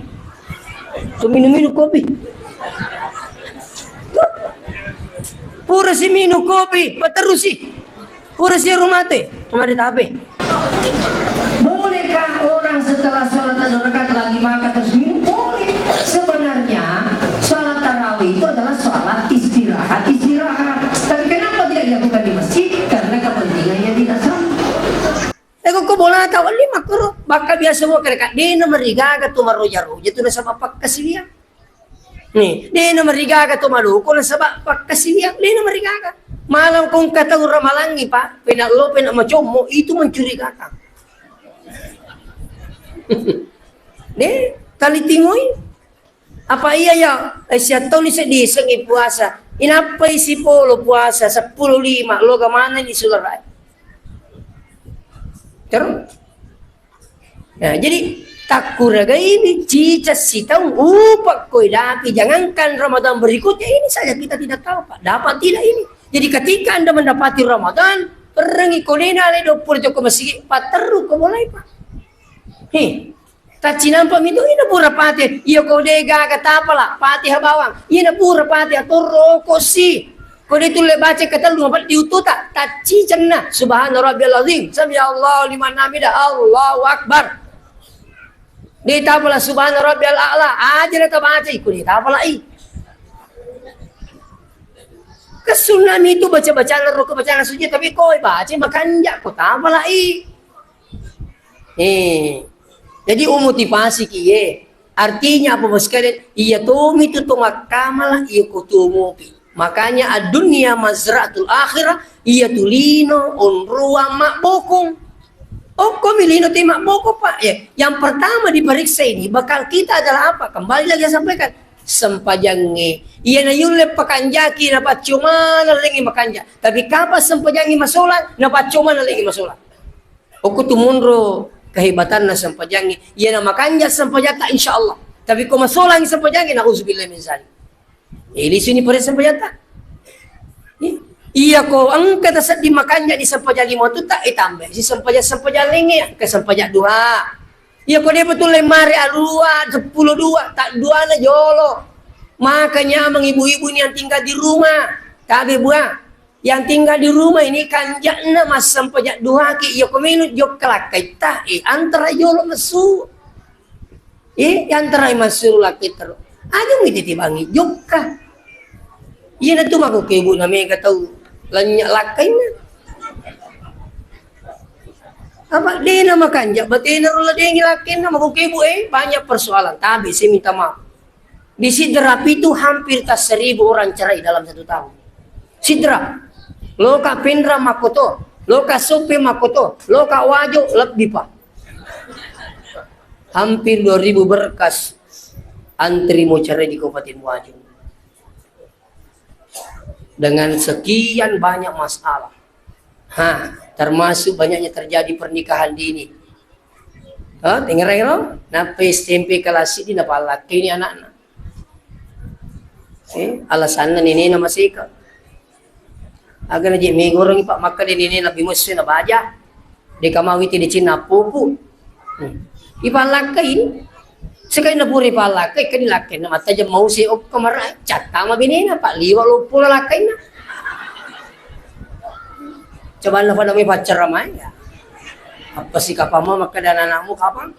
Tu minum-minum kopi. Pura si minum kopi, paterusi. Pura si rumah te, kemarin tabe. Bolehkah orang setelah sholat dua rakaat lagi makan terus minum? Boleh. Sebenarnya sholat tarawih itu adalah sholat istirahat, istirahat. Tapi kenapa tidak dilakukan di masjid? Karena kepentingannya tidak sama. Eko ko bola tau lima koro, bakka biasa mo kare ka dena marigaga tu maroja-roja tu nasaba pakkasiwiang. Nih, dena marigaga tu maloko nasaba pakkasiwiang, dena marigaga. Malam kong kata ura malangi, Pak, pena lo, pena macommo, itu mencurigakan. Deh, tali tingoi. Apa iya ya, eh, siattoni seddi sengi puasa. Inappai sipolo puasa, seppulo lima, loga manenni sulerai. Terus? Nah, jadi takkuraga ini cicak sitaung upak koi dapi, jangankan Ramadan berikutnya ini saja kita tidak tahu, Pak. Dapat tidak ini? Jadi ketika Anda mendapati Ramadan, perengi konena le doppur joko masigi, paterru ko mulai, Pak. Heh. Taccinampa mi tu ina pura pate, iya ko de gaga tapala, Fatihah bawang. Ina pura pate atorro ko si. Ko de tulle baca ketellu mapeddi ututa, tacci cenna. Subhana rabbiyal azim, sami Allahu liman hamida, Allahu akbar. De tapala subhana rabbiyal a'la, aja na tabaca, iko de tapala i. Kesunna mi tu baca-bacana roko bacana sujud, tapi ko baca makanja ko tapala i. Eh, jadi umotivasi ki ye. Artinya apa, Bos sekalian? Iya tomi tu to makkamala, iya ko tuo mopi. Makanya ad-dunya mazra'atul akhirah, iya tu lino onroang mabbokong. Okko mi lino te mabbokong, Pak. Ya, yang pertama diperiksa ini, bakal kita adalah apa? Kembali lagi saya sampaikan, sempajangnge. Iya na yulle pakanjaki na pacciomana lengi makanja. Tapi kapan sempajangnge masolang, na pacciomana lengi masolang. Okko tu monro kehebatanna sempajangnge. Iyana makanja sempajatta, insyaallah. Tapi ko masolangi sempajangnge, nauzubillah min zalik. Eh, lisuni pare sempajatta. I-, iya ko engka tasedding makanja di sempajang lima watutta, eh, tambai si sempajang-sempajang laingnge, engka sempajang duha. Iya ko depa tulle mare alua, seppulo dua, tak duana jolo. Maka nyameng ibu-ibu ini yang tinggal di rumah. Tabe bua. Yang tinggal di rumah ini kanja'na massempajang duhaki, iya ko melo jokka lakkaitta, eh, antara jolo messu. Eh, antara massu lakkaitta ro. Aja mi titibangi jokka. Iyana tu mako kebu na mega tau lanya lakkainna. Apa dena makanja, batena ro ladengi lakkainna mako kebu, eh, banyak persoalan. Tabe, saya minta maaf. Di Sidrap itu hampir tas seribu orang cerai dalam satu tahun. Sidrap. Loka Pinrang makkoto, loka Soppeng makkoto, loka Wajo lebbi, Pak. Hampir dua ribu berkas antri mau cerai di Kabupaten Wajo. Dengan sekian banyak masalah. Ha, termasuk banyaknya terjadi pernikahan dini. Ha, dengerai ro? Nappa S M P kelas di napallakkaini anakna. Eh, alasanna nenena maseka. Aga naje megorengi, Pak, makkeda nenena lebbi messu na baja. Deka mawi tede cinna pupu. Hmm. Ipallakkai. Sekali na pura ipallakkai, kani lakkainna mattajeng mause okko mara, cattama benena, Pak, liwa loppo lakkainna. Coba na pada mai paccara mai, ya. Apa sih kapang mau makkeda anak-anakmu kapang?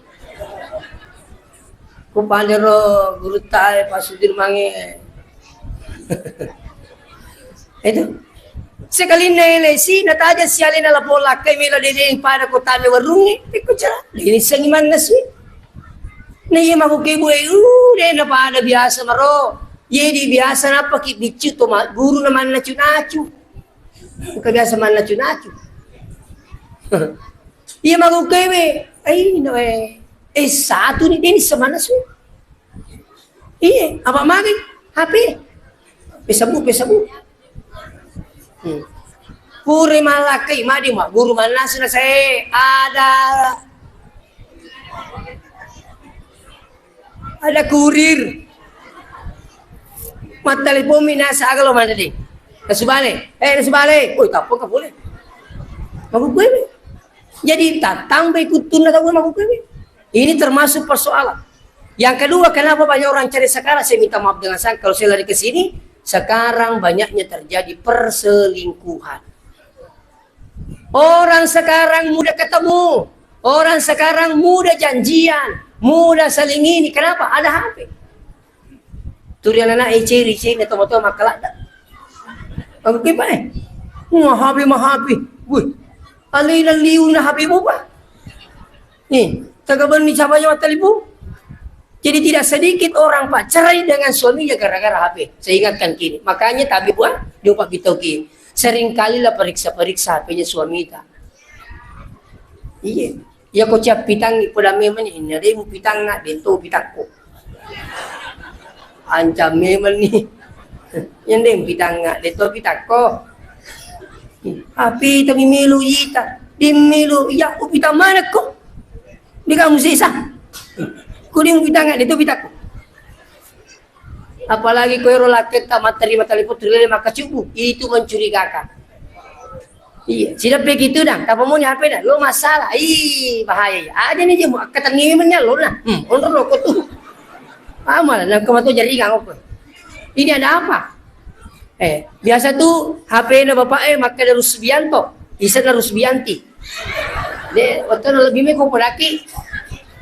Ku panero gurutta e, Pak Sudirman e. Itu. Sekalinna elesi, nataja sialena lapong lakkai melo dede pada kotame warungnge, pekko cara, dede sengi mannasu. Na iya makuke bue, uh, de na pada biasa maro. Ye di biasa napaki biccu to ma-, guru na mannacu-nacu. Bukan biasa mannacu-nacu. Iya makuke we, ai no eh. Eh, satu ni, dede semannasu. Iya, apa magi? H P. Pesabu, pesabu. Hmm. Pura malakkai, madi ma guru mannasu na saya ada, ada kurir. Mattelepon mi nasa aga lo mana deh. Nasubale, eh nasubale. Oi, tappa ka boleh. Makuke we. Jadi tattambai kuttunna tau makuke we. Ini termasuk persoalan. Yang kedua, kenapa banyak orang cerai sekarang? Saya minta maaf dengan sangat kalau saya lari ke sini. Sekarang banyaknya terjadi perselingkuhan. Orang sekarang mudah ketemu, orang sekarang mudah janjian, mudah saling ini. Kenapa? Ada H P. Turian anak eh ceri ceri na tomo-tomo makkaladda. Aku kipa eh. Mahabi mahabi. Wih. Alina liuna habi bupa. Nih, taga benni siapa yang talibu? Jadi tidak sedikit orang pak cerai dengan suaminya gara-gara H P. Saya ingatkan kini. Makanya tapi buah dia pak bitau kini. Seringkali lah periksa-periksa H P-nya suami ta. Iya. Iya ko ciappitangi poda memang ini ada ibu pitangnga dento pitakko. Ancam memang nih. Yang deng pitangnga dento pitakko. Api tapi milu ita. Di milu iya upitang mana ko? Di kamu sisa. Kuding pitangnga dento pitakko. Apalagi ko ero lakketta matterima telepon tulele makkacubbu, itu mencurigakan. Iya, sidappe gitu dah, tapamoni H P dah, lo masalah, ih bahaya ya. Aja nih jemu, akkatenni mennya lo nah, hmm, onro lo ko tuh. Amal, nah kemato jaringan apa? Ini ada apa? Eh, biasa tuh H P na bapak eh makkeda Rusbianto, isena Rusbianti. De, waktu lebih meko podaki,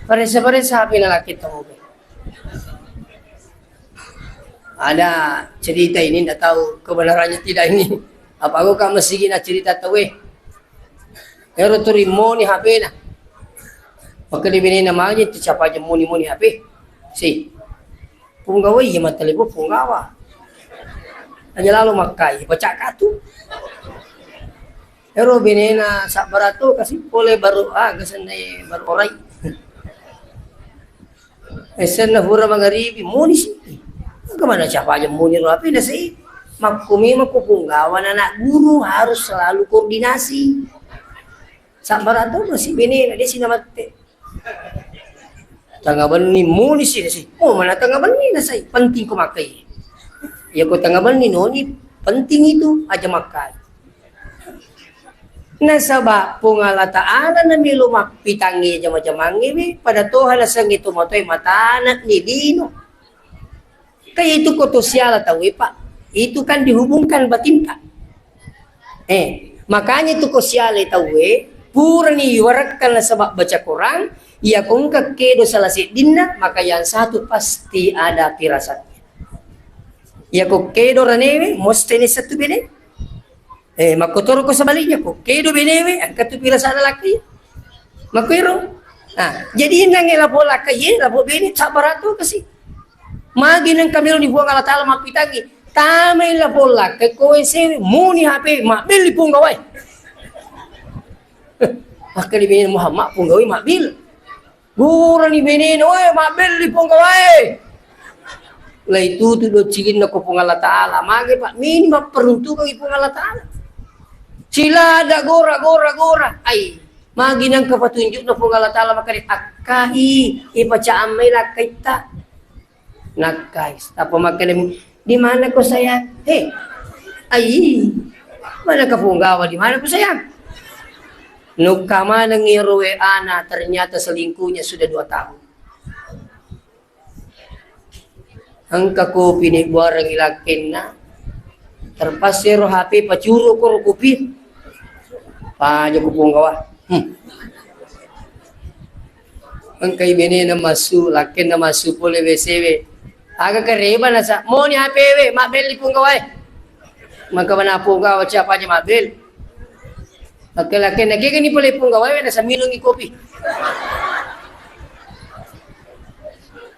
paresa-paresa H P na lakketta. Ada cerita ini, ndak tahu kebenarannya tidak ini. Apa aku kak masigi na cerita tahu eh. Ero turi moni H P na. Maka di bini nama aja tu siapa aja moni moni H P. Si. Punggawa iya mata lebu punggawa. Aja lalu makai baca katu. Ero benena sabbarato kasi pole baru ah kesenne baru orai. Esenna hura mangaribi, muni si. Kemana siapa aja muni ro api nasi? Makku memang ku punggawa anak guru harus selalu koordinasi. Sabar atau masih bini, dia sih nama te. Tengah benni muni si nasi. Oh, mana tengah benni nasi? Penting ku makai. Ya ku tengah benni noni penting itu aja makai. Nasaba Puang Allah Ta'ala namelo mappitangngi jama-jamangnge we, pada toha nasengnge tomatoae matana ni lino. Kaya itu ko to siala tauwe, Pak. Itu kan dihubungkan batinta. Eh, makanya itu ko siala tauwe, purani iwarakkan nasaba baca Quran, iya ko engka kedo salah seddinna, maka yang satu pasti ada firasatnya. Iya ko kedo ranewe, mesti ni satu bene. Eh, makkotoro ko sebaliknya ko, kedo benewe, engka tu pirasana laki. Makkuero. Nah, jadi nange lapo laki ye, lapo bene, sabar tu kasi. Magi nang kami ni Puang Allah Ta'ala mappitangi. Tamai lapo laki ko W C, muni H P, mabbelli Puang Gawai. Maka di bene Muhammad Puang Gawai mabbil. Gurani benena, "Woi, mabbelli Puang Gawai." Lai tutu do cilinna ko Puang Allah Ta'ala. Mage, Pak, mini mapperuntukangi Puang Allah Ta'ala. Cilada gora, gora, gora. Ai, magi nangka patunjukna Puang Allah Ta'ala makanya akkai, ipacaamai lakkaitta. Nakkai, tappa makkedami, "Di mana ko sayang?" He, ai, mana ka Punggawa, di mana ko sayang? Nukka maneng ero W A na, ternyata selingkuhnya sudah dua tahun. Engka kopi ni buareng ilakkenna, terpaksa ero H P pacuru ko ro kopi. Paja ko Punggawa. Hmm. Engkai benena massu, lakkenna massu pole W C we. Aga kareba nasa, moni H P we, mabbelli Punggawae. Maka mana punggawa siapa aja mabel. Laki-laki na kega ni pole punggawa na samilungi kopi.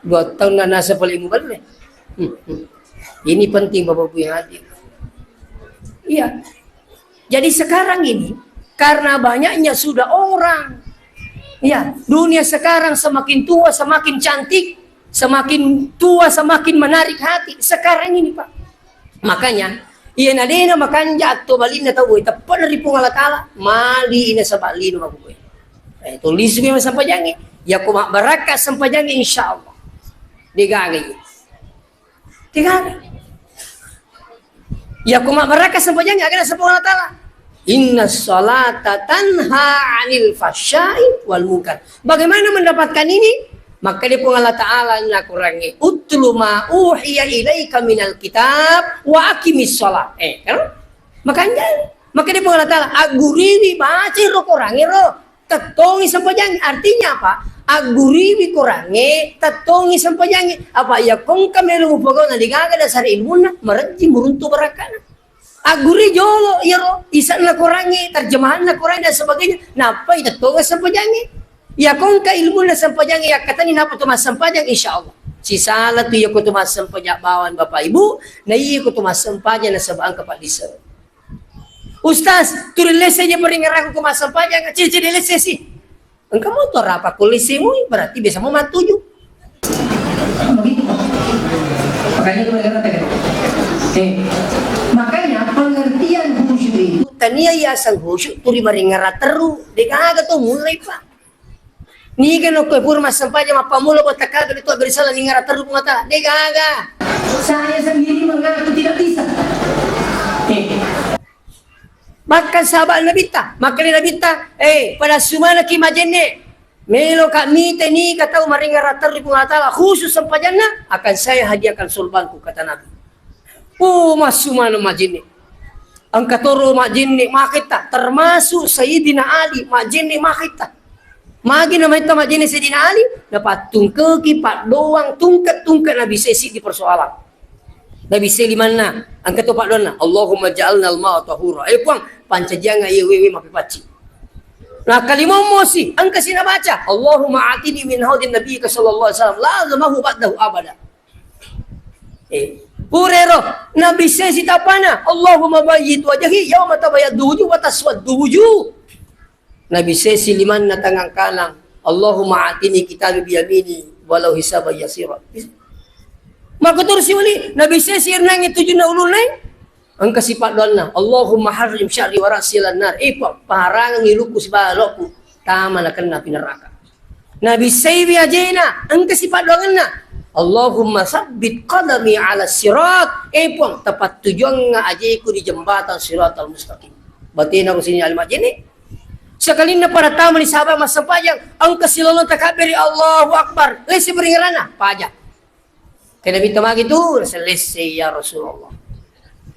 Dua tahun na nasa pole mubelle. Hmm, hmm. Ini penting Bapak Ibu yang hadir. Iya. Jadi sekarang ini karena banyaknya sudah orang, ya, dunia sekarang semakin tua semakin cantik, semakin tua semakin menarik hati. Sekarang ini, Pak. Makanya, iya nadena makanja atau balinna tau, eh, teppana ri Puang Allah Ta'ala, mali ina sebab lino aku, eh. Eh, tulis gue sama sempajangi. Ya, aku mak berangkat sempajangi, insya Allah. Degaga iya. Tiga. Ya, kuma baraka sempajang, aga naseng Puang Allah Ta'ala, "Inna salata tanha 'anil fahsya'i wal munkar." Bagaimana mendapatkan ini? Maka dia Puang Allah Ta'ala na Qurannya, "Utlu ma uhiya ilaika minal kitab wa aqimis shalah." Eh, kan? Makanya, maka dia Puang Allah Ta'ala, "Aguriwi baca ro Qurannya ro." Tettongi sempajangnge. Artinya apa? Agguriwi Korangnge, tettongi sempajangnge. Apa iya kongka melo mupogau na degaga dasar ilmunna, marejji muruntu barakkana. Agguri jolo iyaro isanna Korangnge, terjemahanna Korangnge dan sebagainya. Nappai tettonga sempajangnge. Iya kongka ilmunna sempajangnge, yakkatani napa tu massempajang, insya Allah. Sisala tu iya ko tu massempajang bawang Bapak Ibu, na iya ko tu massempajang nasaba engka paddisseng. Ustaz, tuli lesse je paringerrakku ko massempajang, cece de lesse si. Engka motor apa ko lesse mui, berarti biasa mau matuju. Begitu. Makanya itu mereka katakan. Eh, makanya pengertian khusyuk itu tania yaseng khusyuk tuli maringerra terru, degaga to mulai, Pak. Niga nokko pura massempajang mappammula buat takabir itu beri salah ningerra terru Puang Allah Ta'ala. Degaga. Saya sendiri mengaku tidak bisa. Eh. Bahkan sahabat Nabitta, makkeda Nabitta, eh, pada sumanaki majenne. Melo ka mite niga tau maringerra terru Puang Allah Ta'ala khusus sempajanna, akan saya hadiahkan surbanku, kata Nabi. Oh, massumana majenne. Engka toro majenne maketta, termasuk Sayyidina Ali majenne maketta. Magi namaitta majjenne Sayyidina Ali, napattungkeki paddoang tungke-tungke nabissai siddi persoalan. Nabissai limanna, engka to paddoanna, "Allahumma ja'alna al-ma'a tahura." Eh, Puang, pancajianga iya wewe mappepaccing. Nah, kalimammosi, engkasi nabaca, "Allahumma atini min haudin nabiyyika sallallahu alaihi wasallam, la azmahu ba'dahu abada." Eh, purero, nabissai sitappana, "Allahumma bayyid wajhi yauma tabayyaddu wujuh wa taswaddu wujuh." Nabissesi limanna tangang kanang, "Allahumma atini kitabi biyamini walau hisaban yasira." Makkuturusi uli, nabissesi irnangngi tujunna ulunna, engka sipaddoanna, "Allahumma harrim sya'ri wa ra'si 'alan nar." Eh, Puang, paharangengngi lukku sibawa lolokku, tama nakenna api neraka. Nabissaiwi ajena, engka sipaddoangenna, "Allahumma sabbit qadami 'ala sirat." Eh, Puang, tapattujuangnga ajeku di jembatang siratal mustaqim. Batena ko sini alim ajene. Sekalinna pada tamani sahabat massempajang, engka silolong takabbiri, Allahu Akbar. Lesse paringerranna, paja. Kena minta magi tu, selesai ya Rasulullah.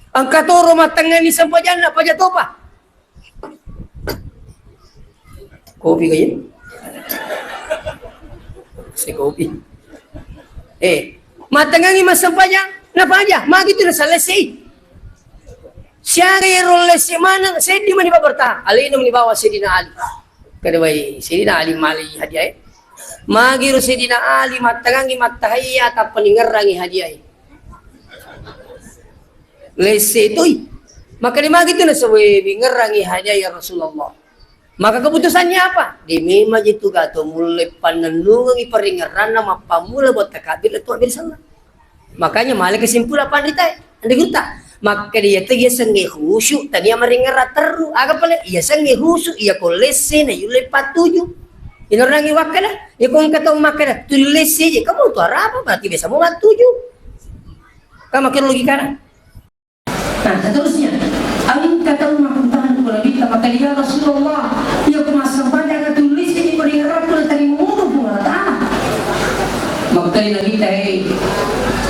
Engka toro mattengngani sempajanna, paja topa. Kopi kaya? Si kopi. Eh, mattengngangi massempajang, napaja, magi tu naselesai. Siaga iyaro lesse maneng, seddi mani bertahan. Alena mani bawa Sayyidina Ali. Kada wai, Sayyidina Ali mali hadiah, eh. Magi ro Sayyidina Ali mattengngangi mattahayya tappa ningerrangi hadiah, eh. Lesse toi. Maka di magi tu nasawe ningerrangi hadiah ya Rasulullah. Maka keputusannya apa? Dia memang itu gato mulai pannennungengi paringerranna mappammula buat takabir tu ambil salah. Makanya male kesimpulan panrita, ande gurutta. Maka dia tu ya senge khusyuk, tania maringerra terru. Aga pale? Ya senge khusyuk, ya kolesse na yule patuju. Inorangi wakkada, ya kong kata makkada, tulesse je, kamu tu arapa? Berarti biasa mau patuju. Kamu makin logika na. Nah, seterusnya, engka tau makkutana ko Nabitta, makkeda, "Ya Rasulullah, iya ko massempajang tullisini paringerrakku natarima Puang Allah Ta'ala." Makkeda Nabitta, "Hei,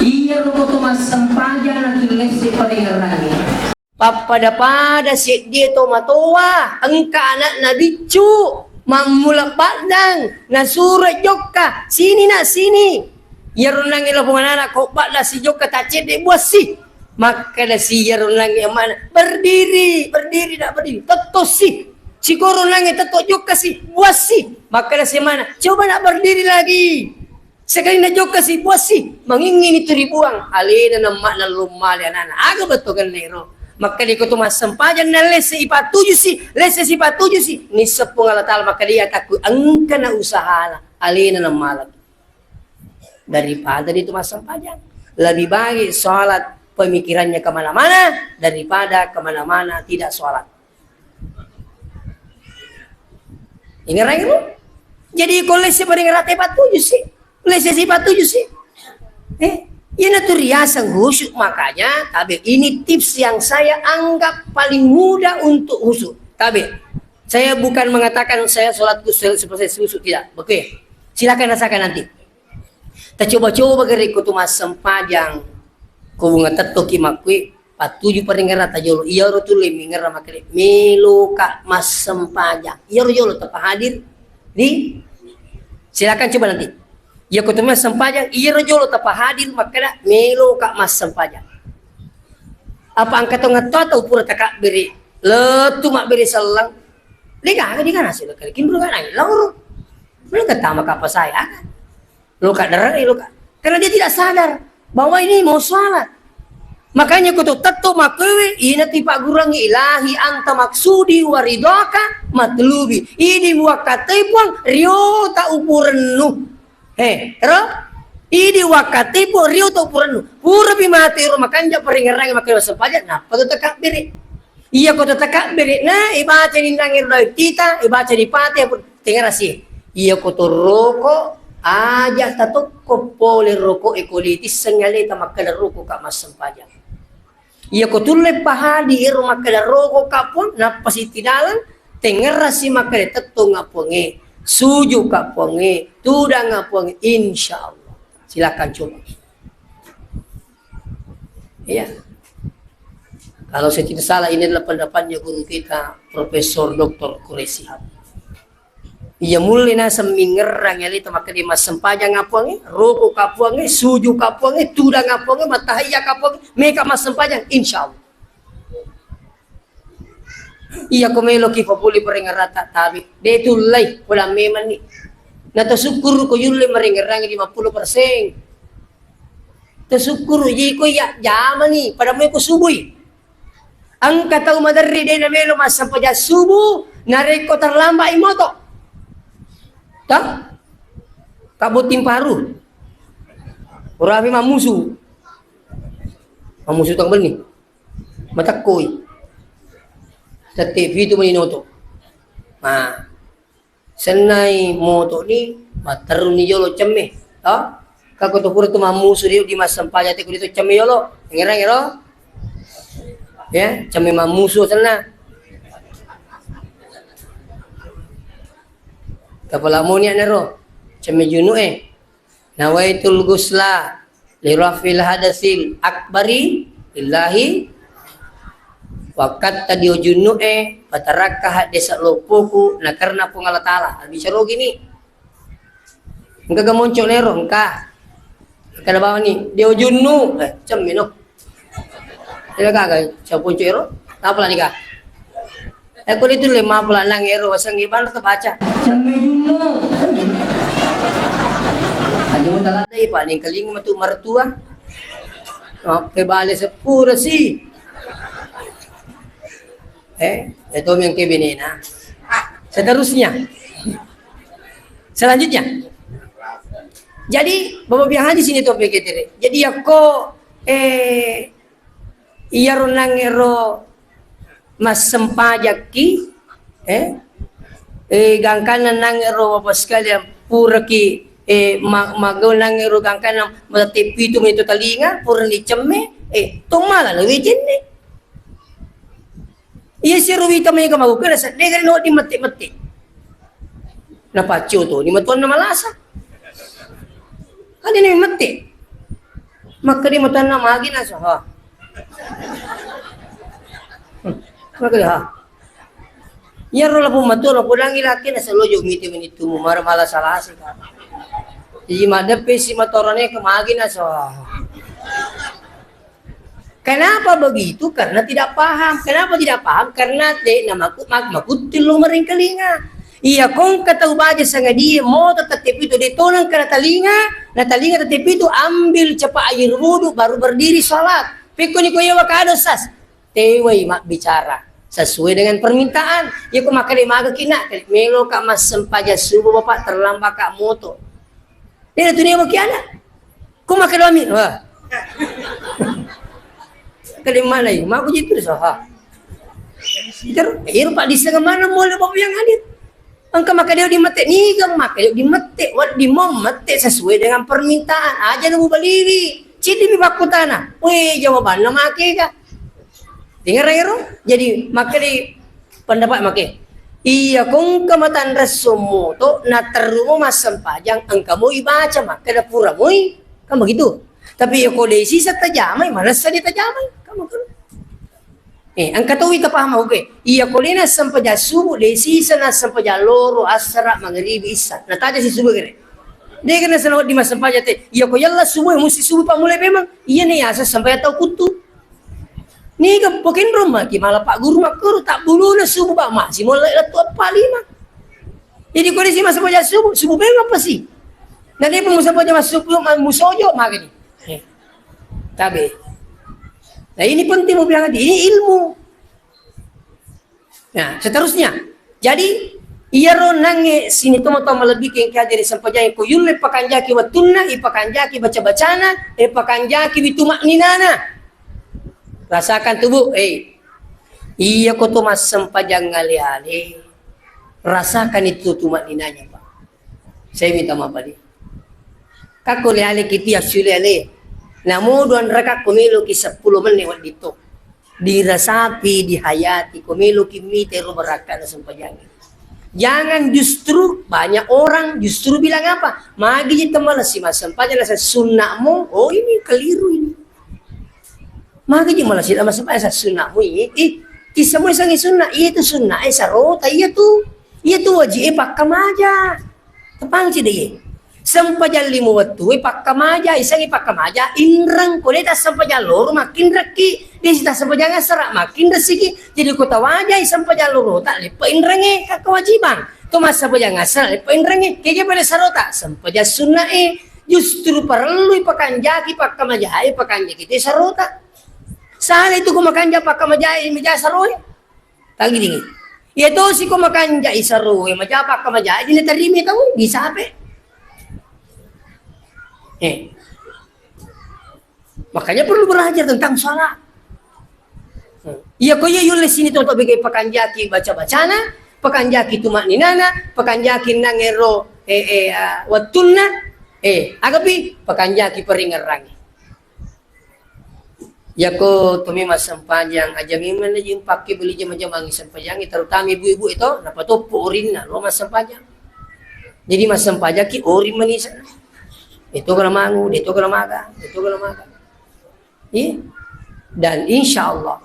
iyaro ko to massempajang natullisi paringerrangnge." Pappada-pada seddie to matoa, engka anakna biccu, mammula baddang, nasuro jokka, "Sini nak, sini." Iyaro nangnge lapong anak-anak ko baddang sijokka taccedde buassi. Makkeda si iyaro nangnge amma'na, "Berdiri, berdiri, nak, berdiri." Tetto si. Sikoro nangnge tetto jokka si, buassi. Makkeda si amma'na, "Coba, nak, berdiri lagi." Sekali na jokka si, buassi. Mangingini tu ribuang. Alena na amma'na lomale ana'na. Aga bettokenna ero? Makkeda iko tu massempajang na lesse ipattuju si, lesse si ipattuju si. Nisseng Puang Allah Taala makkeda iya takku engka na usahana. Alena na malaki. Daripada dia itu massempajang. Lebih baik sholat pemikirannya kemana-mana daripada kemana-mana tidak sholat. Ingerai lu? Jadi ko lesse paringerata ipattuju si. Lesse si ipattuju si. Eh, iyana tu riaseng khusyuk. Makanya, tabe, ini tips yang saya anggap paling mudah untuk khusyuk. Tabe, saya bukan mengatakan saya sholatku se-, seperti khusyuk, tidak. Oke, silakan rasakan nanti. Tacoba-coba gare ko tu massempajang, ko bunga tettoki makkui, pattuju paringerrata jolo. Iyaro tulle mingerra makkeda, "Meloka massempajang." Iyaro jolo tepa hadir di, silakan coba nanti. Iya ko tu massempajang, iyaro jolo tepa hadir makkeda, "Meloka massempajang." Apa engka tau ngatto atau pura takabbere, lettu mabbere selleng. Degaga, degaga nasi lo kali, kinro ga nai lauro. Lo ketama kapa saya kan? Loka darah, eh, loka. Karena dia tidak sadar bahwa ini mau sholat. Makanya kutu tetto makkewe, ina tipa gurangi, "Ilahi anta maksudi wa ridhaka matlubi." Idi wakkatei Puang, rio ta upurennu. He, ero? Idi wakkatei Puang, rio ta upurennu. Pura pi mate ro makanja paringerrangi makkeda sempajang, nappa tu takabbere. Iya ko tu takabbere, na ibaca ni nangi ro tita, ibaca di pate, Tengngerasi, iya ko to roko, aja tatokko pole roko e ko ditisseng aleta makkeda roko ka massempajang. Iya ko tulle pahadi ero makkeda roko ka Puang, nappa siti dalang, tengngerasi makkeda tettong ka Puangnge, suju ka Puangnge, tudang ka Puangnge, insya Allah. Silakan coba. Iya. Kalau saya tidak salah, ini adalah pendapatnya guru kita, Profesor Doktor Quraish Shihab. Iya mulle naseng mingerrang aleta makkeda massempajang ka Puangnge, roko ka Puangnge, suju ka Puangnge, tudang ka Puangnge, mattahiyya ka Puangnge, meka massempajang, insya Allah. Iya ko meloki papuli paringerrata tabe, de tullai, pola memanni. Na to sukkuru ko yulle maringerrangi lima puluh persen. To sukkuru ji ko iya jamani, pada mui ko subui. Engka tau maderri de namelo massempajang subuh, narekko terlambat i moto. Tah? Kabotting paru. Urapi mammusu. Mammusu tang benni. Matekkoi. Tette pitu mani noto. Nah, sennai moto ni, matterru ni jolo cemme. To? Kako to pura tu mammusu ri di massempajang te ko di to cemme jolo. Ngerang ero? Ya, cemme mammusu senna. Kapala moni anero. Cemme junu e. Nawaitul ghusla li raf'il hadasil akbari lillahi. Wakkatta dio junnu e, patarakka haddesa loppoku na karena Puang Allah Taala. Bicara gini. Engka ga monco nero, engka. Kada bawani, dio junnu, eh, cemmino. Ila gaga, siapa puncu ero? Apa lah nikah? Eh, ko itu le mapula nang ero, waseng iban ta baca. Cemmino. Aja mau talada, eh, paling keling metu mertua. Oke, bale sepura sih. Eh, itu yang ke binena. Seterusnya. Selanjutnya. Jadi, Bapak Biang Haji sini to pikir. Jadi, yakko, eh, iyaro nangero massempajakki, eh, eh, gangkanna nangero Bapak sekalian puraki, eh, ma-, magau nangero gangkanna matette pitu menit talinga, pura dicemme, eh, tomala na wejenne. Iya siro wita mega magukena seddega no di mette-mette. Napaccio to, ni matuanna malasa. Kan ini mette. Makkeda matuanna magi naso, ha. Makkeda, ha. Iyaro lapung matua, napodangi laki, naselojo mite menitu, mara malasa-lasa. Jadi madeppe si matorone ke magi naso, ha. Kenapa begitu? Karena tidak paham. Kenapa tidak paham? Karena de' namaku-, mak-, makutti lo maringkalinga. Iya, kongka tau baja sangadie moto tette pitu de' tonang kana talinga, na talinga tette pitu, ambil cepak air wudu, baru berdiri salat. Pekkoni ko iya wakado sas, tewai mabbicara sesuai dengan permintaan. Iya, ko makkeda magaki na, melo ka massempajang subuh Bapak, terlambat ka moto. Dena tu nemo kiana. Ko makkeda mi, wah. Kede mana i? Maku jitu saha. Ter, iro Pak disseng mana mole Bapak yang hadir. Engka makkeda di mette, niga makkeda di mette, wedding mo mette sesuai dengan permintaan. Aja na mubaliwi. Cidi mi pakkutana. Weh, jawabanna makega. Dengar ero? Jadi makkeda pendapat make. Iya, kongka matanre sommoto, naterrumo massempajang, engka moi baca, makkeda pura moi. Kan begitu. Tapi iya ko de' sisa tajamai, manessa de' tajamai. Kan begitu. Eh, engka tau ita paham, oke. Iya, ko de' nassempajang subuh, de' sisa nassempajang loro, assara, mangaribi, issa. Nataja si subuh kere. De' kena sana di massempajang te. Iya, ko yalla subuh, musti subuh pammulai memang. Iya ne yasa sempajang tau kuttu. Niga pokenrong maki mala Pak Guru makkoro, tabbuluna subuh ba masi mollai lettu eppa lima. Jadi ko de' si massempajang subuh, subuh memang apa sih? Na de' pa mussempajang subuh, ma-, musojo magani. Eh. Tabe. Nah, ini penting mau bilang tadi, ini ilmu. Nah, seterusnya. Jadi, iyaro nangnge sini tomatoa malebbi ke engka jadi sempajang ko yulle pakanjaki wettunna, ipakanjaki baca-bacana, ipakanjaki witu makninana. Rasakan tubuh, eh. Iya ko to massempajang ale-ale. Rasakan itu tu makninanya, Pak. Saya minta maaf, Pak. Kakko le-ale ki tiap sule ale. Namo dua rakakko meloki seppulo menit wedding to. Dirasapi, dihayati, ko meloki mita ero barakkana sempajangnge. Jangan justru banyak orang justru bilang apa? Magi ji temmalessi massempajang nasa sunna'mu, oh ini keliru ini. Magi ji malessi massempajang nasa sunna'mu, ih, ih, kissa mu sangi sunnah, iya tu sunnah, eh, sarota, iya tu. Iya tu wajib, eh, pakkamaja. Tepang ci deh. Sempajang lima wettu, eh, pakkamaja, isangi pakkamaja, inreng, ko de' tassempajang loro, makkinrekki, de' si tassempajang assara, makkinressiki, jadi ko tawajai sempajang loro, tak leppe inrengnge, ka kewajiban, to massempajang assara, leppe inrengnge, kege pada sarota, sempajang sunnah, eh, justru parellui pakanjaki, pakkamaja, eh, pakanjaki, te sarota. Sala itu ko makanja pakkamaja, eh, maja saroe. Tagidingi. Iya tosi ko makanjai saroe, majapakka majai, dinatarimi tau, bisa ape? Eh. Makanya perlu belajar tentang sholat. Iya ko iya yulle sini tonton bege pakanjaki baca-bacana, pakanjaki tumakninana, pakanjaki nangero, eh, eh, ah, wettunna, eh, agapi pakanjaki peringerangi. Yako tomi massempajang, aja memang na jeng pakke beli jama-jamangi sempajangi, terutama ibu-ibu itu, napatoppo orinna, lo massempajang. Jadi massempajaki orin manisa. Itu kena mangu, itu kena maga, itu kena maga. Iya. Dan insya Allah,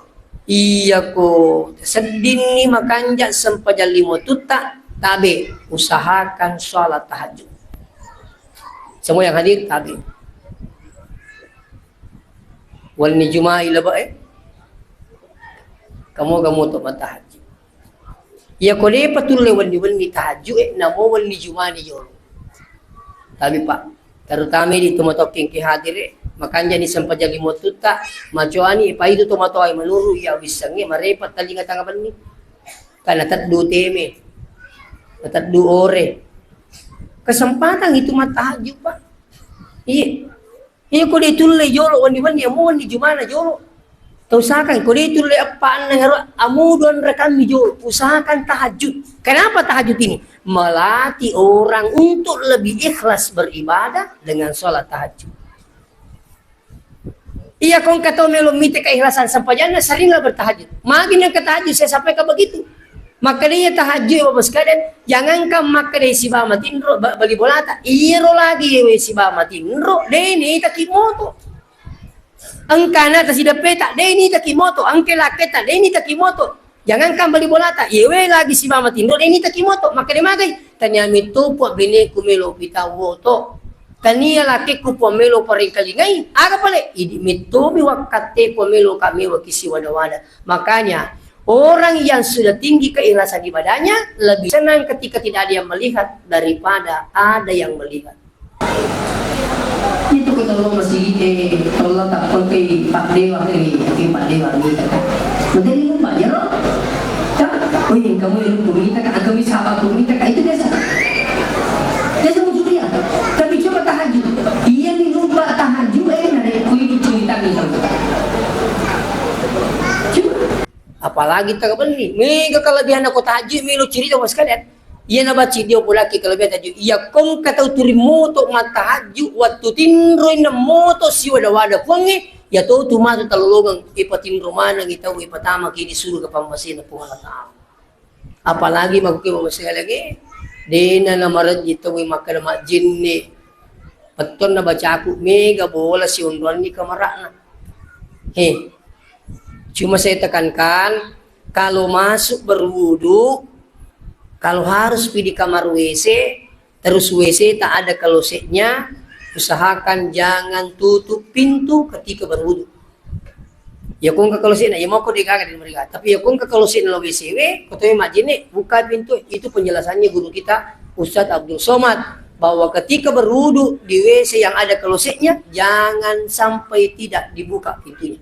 iya ko seddinni makanja sempajang lima tutta, tabe usahakan sholat tahajud. Semua yang hadir, tabe. Wenni Juma'i lebe, eh. Kamu, kamu untuk matahajud. Iya ko depa tulle wenni-wenni tahajud, eh, namo wenni Jumani jolo. Tapi, Pak, terutama di tomatoa engke hadir, eh, makanja ni sempajang lima tutta, macoani, eh, pa itu tomatoa, eh, menurut iya wissengnge, marepa talinga tanga benni. Karena teddu teme, teddu ore. Kesempatan itu matahajud, Pak. Iya. Iya, ko de tulle jolo, wenni-wenni, amo wenni Jumana jolo. Tausahakan, ko de tulle eppa annang ero, amo dua rakammi jolo. Usahakan tahajud. Kenapa tahajud ini? Melatih orang untuk lebih ikhlas beribadah dengan sholat tahajud. Iya, ko engka tau melo mite keikhlasan sempajanna, seringlah bertahajud. Magi nengka tahajud, saya sampaikan begitu. Makkeda iya tahajud, Bapak sekalian, jangankan makkeda sibawa matinro, ba-, bali bolata. Iyaro lagi yewe sibawa matinro, de nitaki moto. Engkana tasideppeta, de nitaki moto. Engke lakketa, de nitaki moto. Jangankan bali bolata, yewe lagi sibawa matinro, de nitaki moto. Makkeda magai, tania metto pua beneku melo pitau woto. Tania lakekku Puang melo parengkalingai, aga pale? Idi mettomi wakkatte Puang melo ka mewa kisi wada-wada. Makanya, orang yang sudah tinggi keikhlasan ibadahnya lebih senang ketika tidak ada yang melihat daripada ada yang melihat. Itu kata Allah masih, eh, Allah tak pakai Pak Dewa ini, tapi Pak Dewa ini. Betul ini Pak Jero? Cak, oh iya, kamu yang lupa minta, Kak, kamu sahabat minta, Kak, itu biasa. Biasa muncul dia. Tapi coba tahajud. Iya nih lupa tahajud, eh, nada yang kulit cerita nih. Coba. Apalagi tak benih. Mega kelebihan aku tahajud, melo cerita sama sekalian. Iya nabaca dia pulaki kelebihan tahajud. Iya kongka tau turi moto mattahajud, waktu tinroi na moto siwada-wada Puangnge, iya to tu matu talolongeng, ipatinro maneng tau, ipatama ki di surga pammasena Puang Allah Ta'ala. Apalagi makkuke mamaseha lagi, dena namarejji tau makkeda majjenne. Pettuanna bacaku mega bola sionroanni kamara'na. He, cuma saya tekankan, kalau masuk berwudu, kalau harus pi di kamar W C, terus W C tak ada klosetnya, usahakan jangan tutup pintu ketika berwudu. Ya kongka klosetna, ya mau kode gaga di mereka. Tapi ya kongka klosetna lo W C W, kotoe majjenne, buka pintu. Itu penjelasannya guru kita Ustadz Abdul Somad, bahwa ketika berwudu di W C yang ada klosetnya, jangan sampai tidak dibuka pintunya.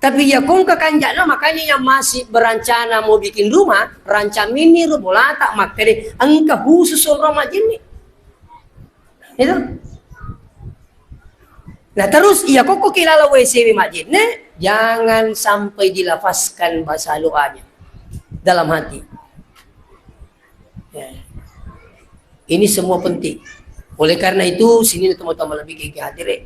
Tapi ya kongka kanjana, makanya yang masih berencana mau bikin rumah, rancang mini ro bolata makkede engka khusus orang majjenne. Itu. Nah, terus iya kokko kilala W C W majjenne, jangan sampai dilafazkan bahasa doanya dalam hati. Ya. Ini semua penting. Oleh karena itu, sini teman-teman lebih ke hadir, eh.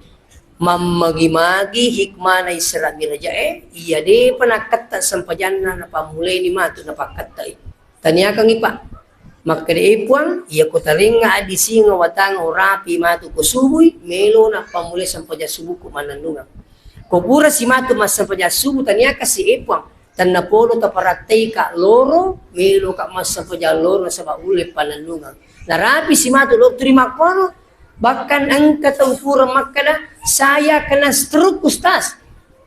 Mammagi-magi hikmana Isra Miraja'e, iya depa nakketta sempajanna napammuleni matu napakkettai. Taniakangngi, Pak. Makkeda, "E Puang, iya ko tarengnga addisinga watang urapi matu ko subui, melo nappammulai sempajang subuhku mannennungeng. Ko pura si matu massempajang subuh taniaka si, e Puang, tennapolo taparatteika loro, meloka massempajang loro nasaba ulle pannennungeng." Narapi si matu loro turi makkono, bahkan engka tau pura makkeda, "Saya kena stroke, Ustaz."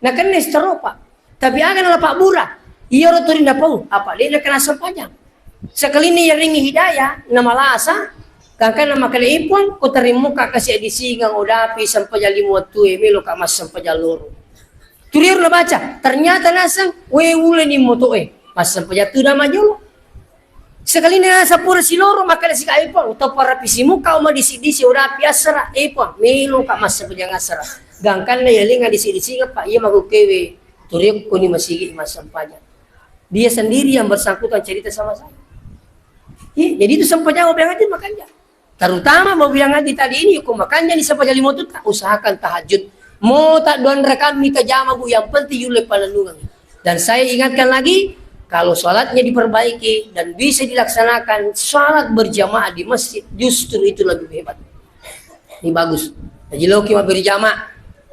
Nakenna stroke, Pak. Tapi aga nala pabbura? Iyaro turi napau, apa de nakena sempajang. Sekalinna yaringngi hidayah, namalasa, gangkanna makkeda, "E Puang, ko tarimmuka kasi addisingang odapi sempajang lima wettue, meloka massempajang loro." Turiaro nabaca, ternyata naseng, we uleni motoe, massempajang tu dama jolo. Sekalinna naseng pura siloro, makkeda sika, "E Puang, utaparapi simuka, uma disi-disi odapi assara, e Puang, meloka massempajang assara." Gangkanna yalenga disi-disingeng, Pak, iya makkukkewe, turiakkoni masigi massempajang. Dia sendiri yang bersangkutan cerita sama saya. Iya, jadi itu sempajang mau bilang aja makanya. Terutama mau bilang aja tadi ini, ko makanya di sempajang lima waktu, usahakan tahajud. Mau tak dua rakaat mita jama, Bu, yang penting yulle panennungan. Dan saya ingatkan lagi, kalau sholatnya diperbaiki dan bisa dilaksanakan sholat berjamaah di masjid, justru itu lebih hebat. Ini bagus. Jadi loki mabbere jama,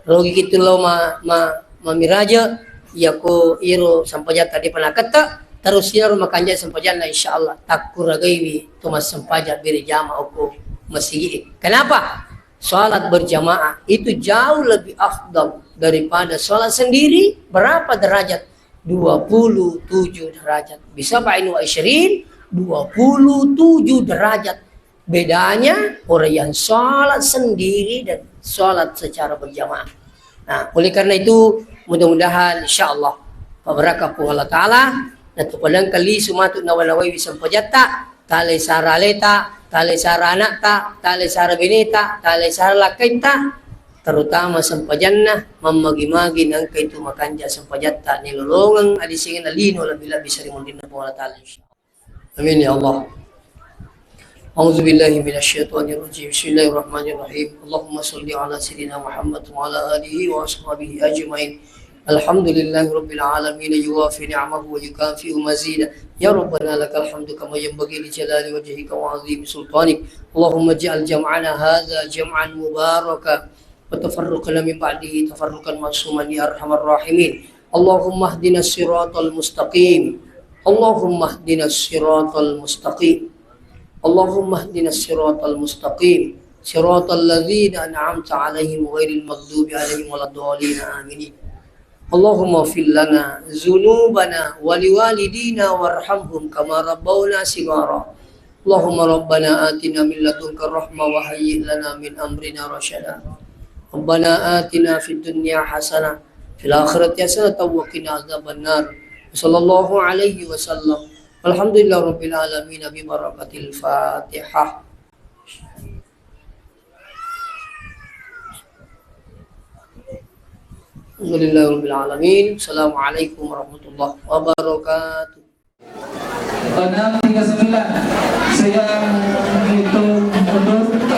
loki kitu lo ma, ma, mamiraja, iya ko iro sampajatta de panaketta, terus iyaro makanja sampajanna, insya Allah takkuragaiwi to massempajang bere jama oko masigi. Kenapa? Salat berjamaah itu jauh lebih afdal daripada salat sendiri. Berapa derajat? Dua puluh tujuh derajat. Bisa Pak Inu Aisyirin, dua puluh tujuh derajat. Bedanya orang yang sholat sendiri dan sholat secara berjamaah. Nah, oleh karena itu, mudah-mudahan, insya Allah, pabarakah Puang Allah Ta'ala, dan terpandang kali sumatu nawa-nawai wisam pajatta, tale sara aleta, tale sara anakta, tale sara beneta, tale sara lakkaita, terutama sempajanna, mammagi-magi nangka itu makanja sempajatta, nilolongeng, adi singena lino, lebih-lebih sering mundinna Puang Allah Ta'ala, insya Allah. Amin ya Allah. أعوذ بالله من الشيطان الرجيم. بسم الله الرحمن الرحيم. اللهم صل على سيدنا محمد وعلى آله وأصحابه أجمعين. الحمد لله رب العالمين، يوافي نعمه ويكافئ مزيده. يا ربنا لك الحمد كما ينبغي لجلال وجهك وعظيم سلطانك. اللهم اجعل جمعنا هذا جمعا مباركا وتفرقنا من بعده تفرقا معصوما يا أرحم الراحمين. اللهم اهدنا الصراط المستقيم. اللهم اهدنا الصراط المستقيم. اللهم اهدنا الصراط المستقيم. صراط الذين أنعمت عليهم غير المغضوب عليهم ولا الضالين. آمين. اللهم اغفر لنا ذنوبنا ولوالدينا وارحمهم كما ربونا صغارا. اللهم ربنا آتنا من لدنك رحمة وهيئ لنا من أمرنا رشدا. ربنا آتنا في الدنيا حسنة في الآخرة حسنة وقنا عذاب النار. وصلى الله عليه وسلم. الحمد لله رب العالمين ببركة الفاتحة. Alhamdulillahirabbil alamin. Assalamualaikum warahmatullahi wabarakatuh. Enam tiga sembilan. Saya hitung mundur.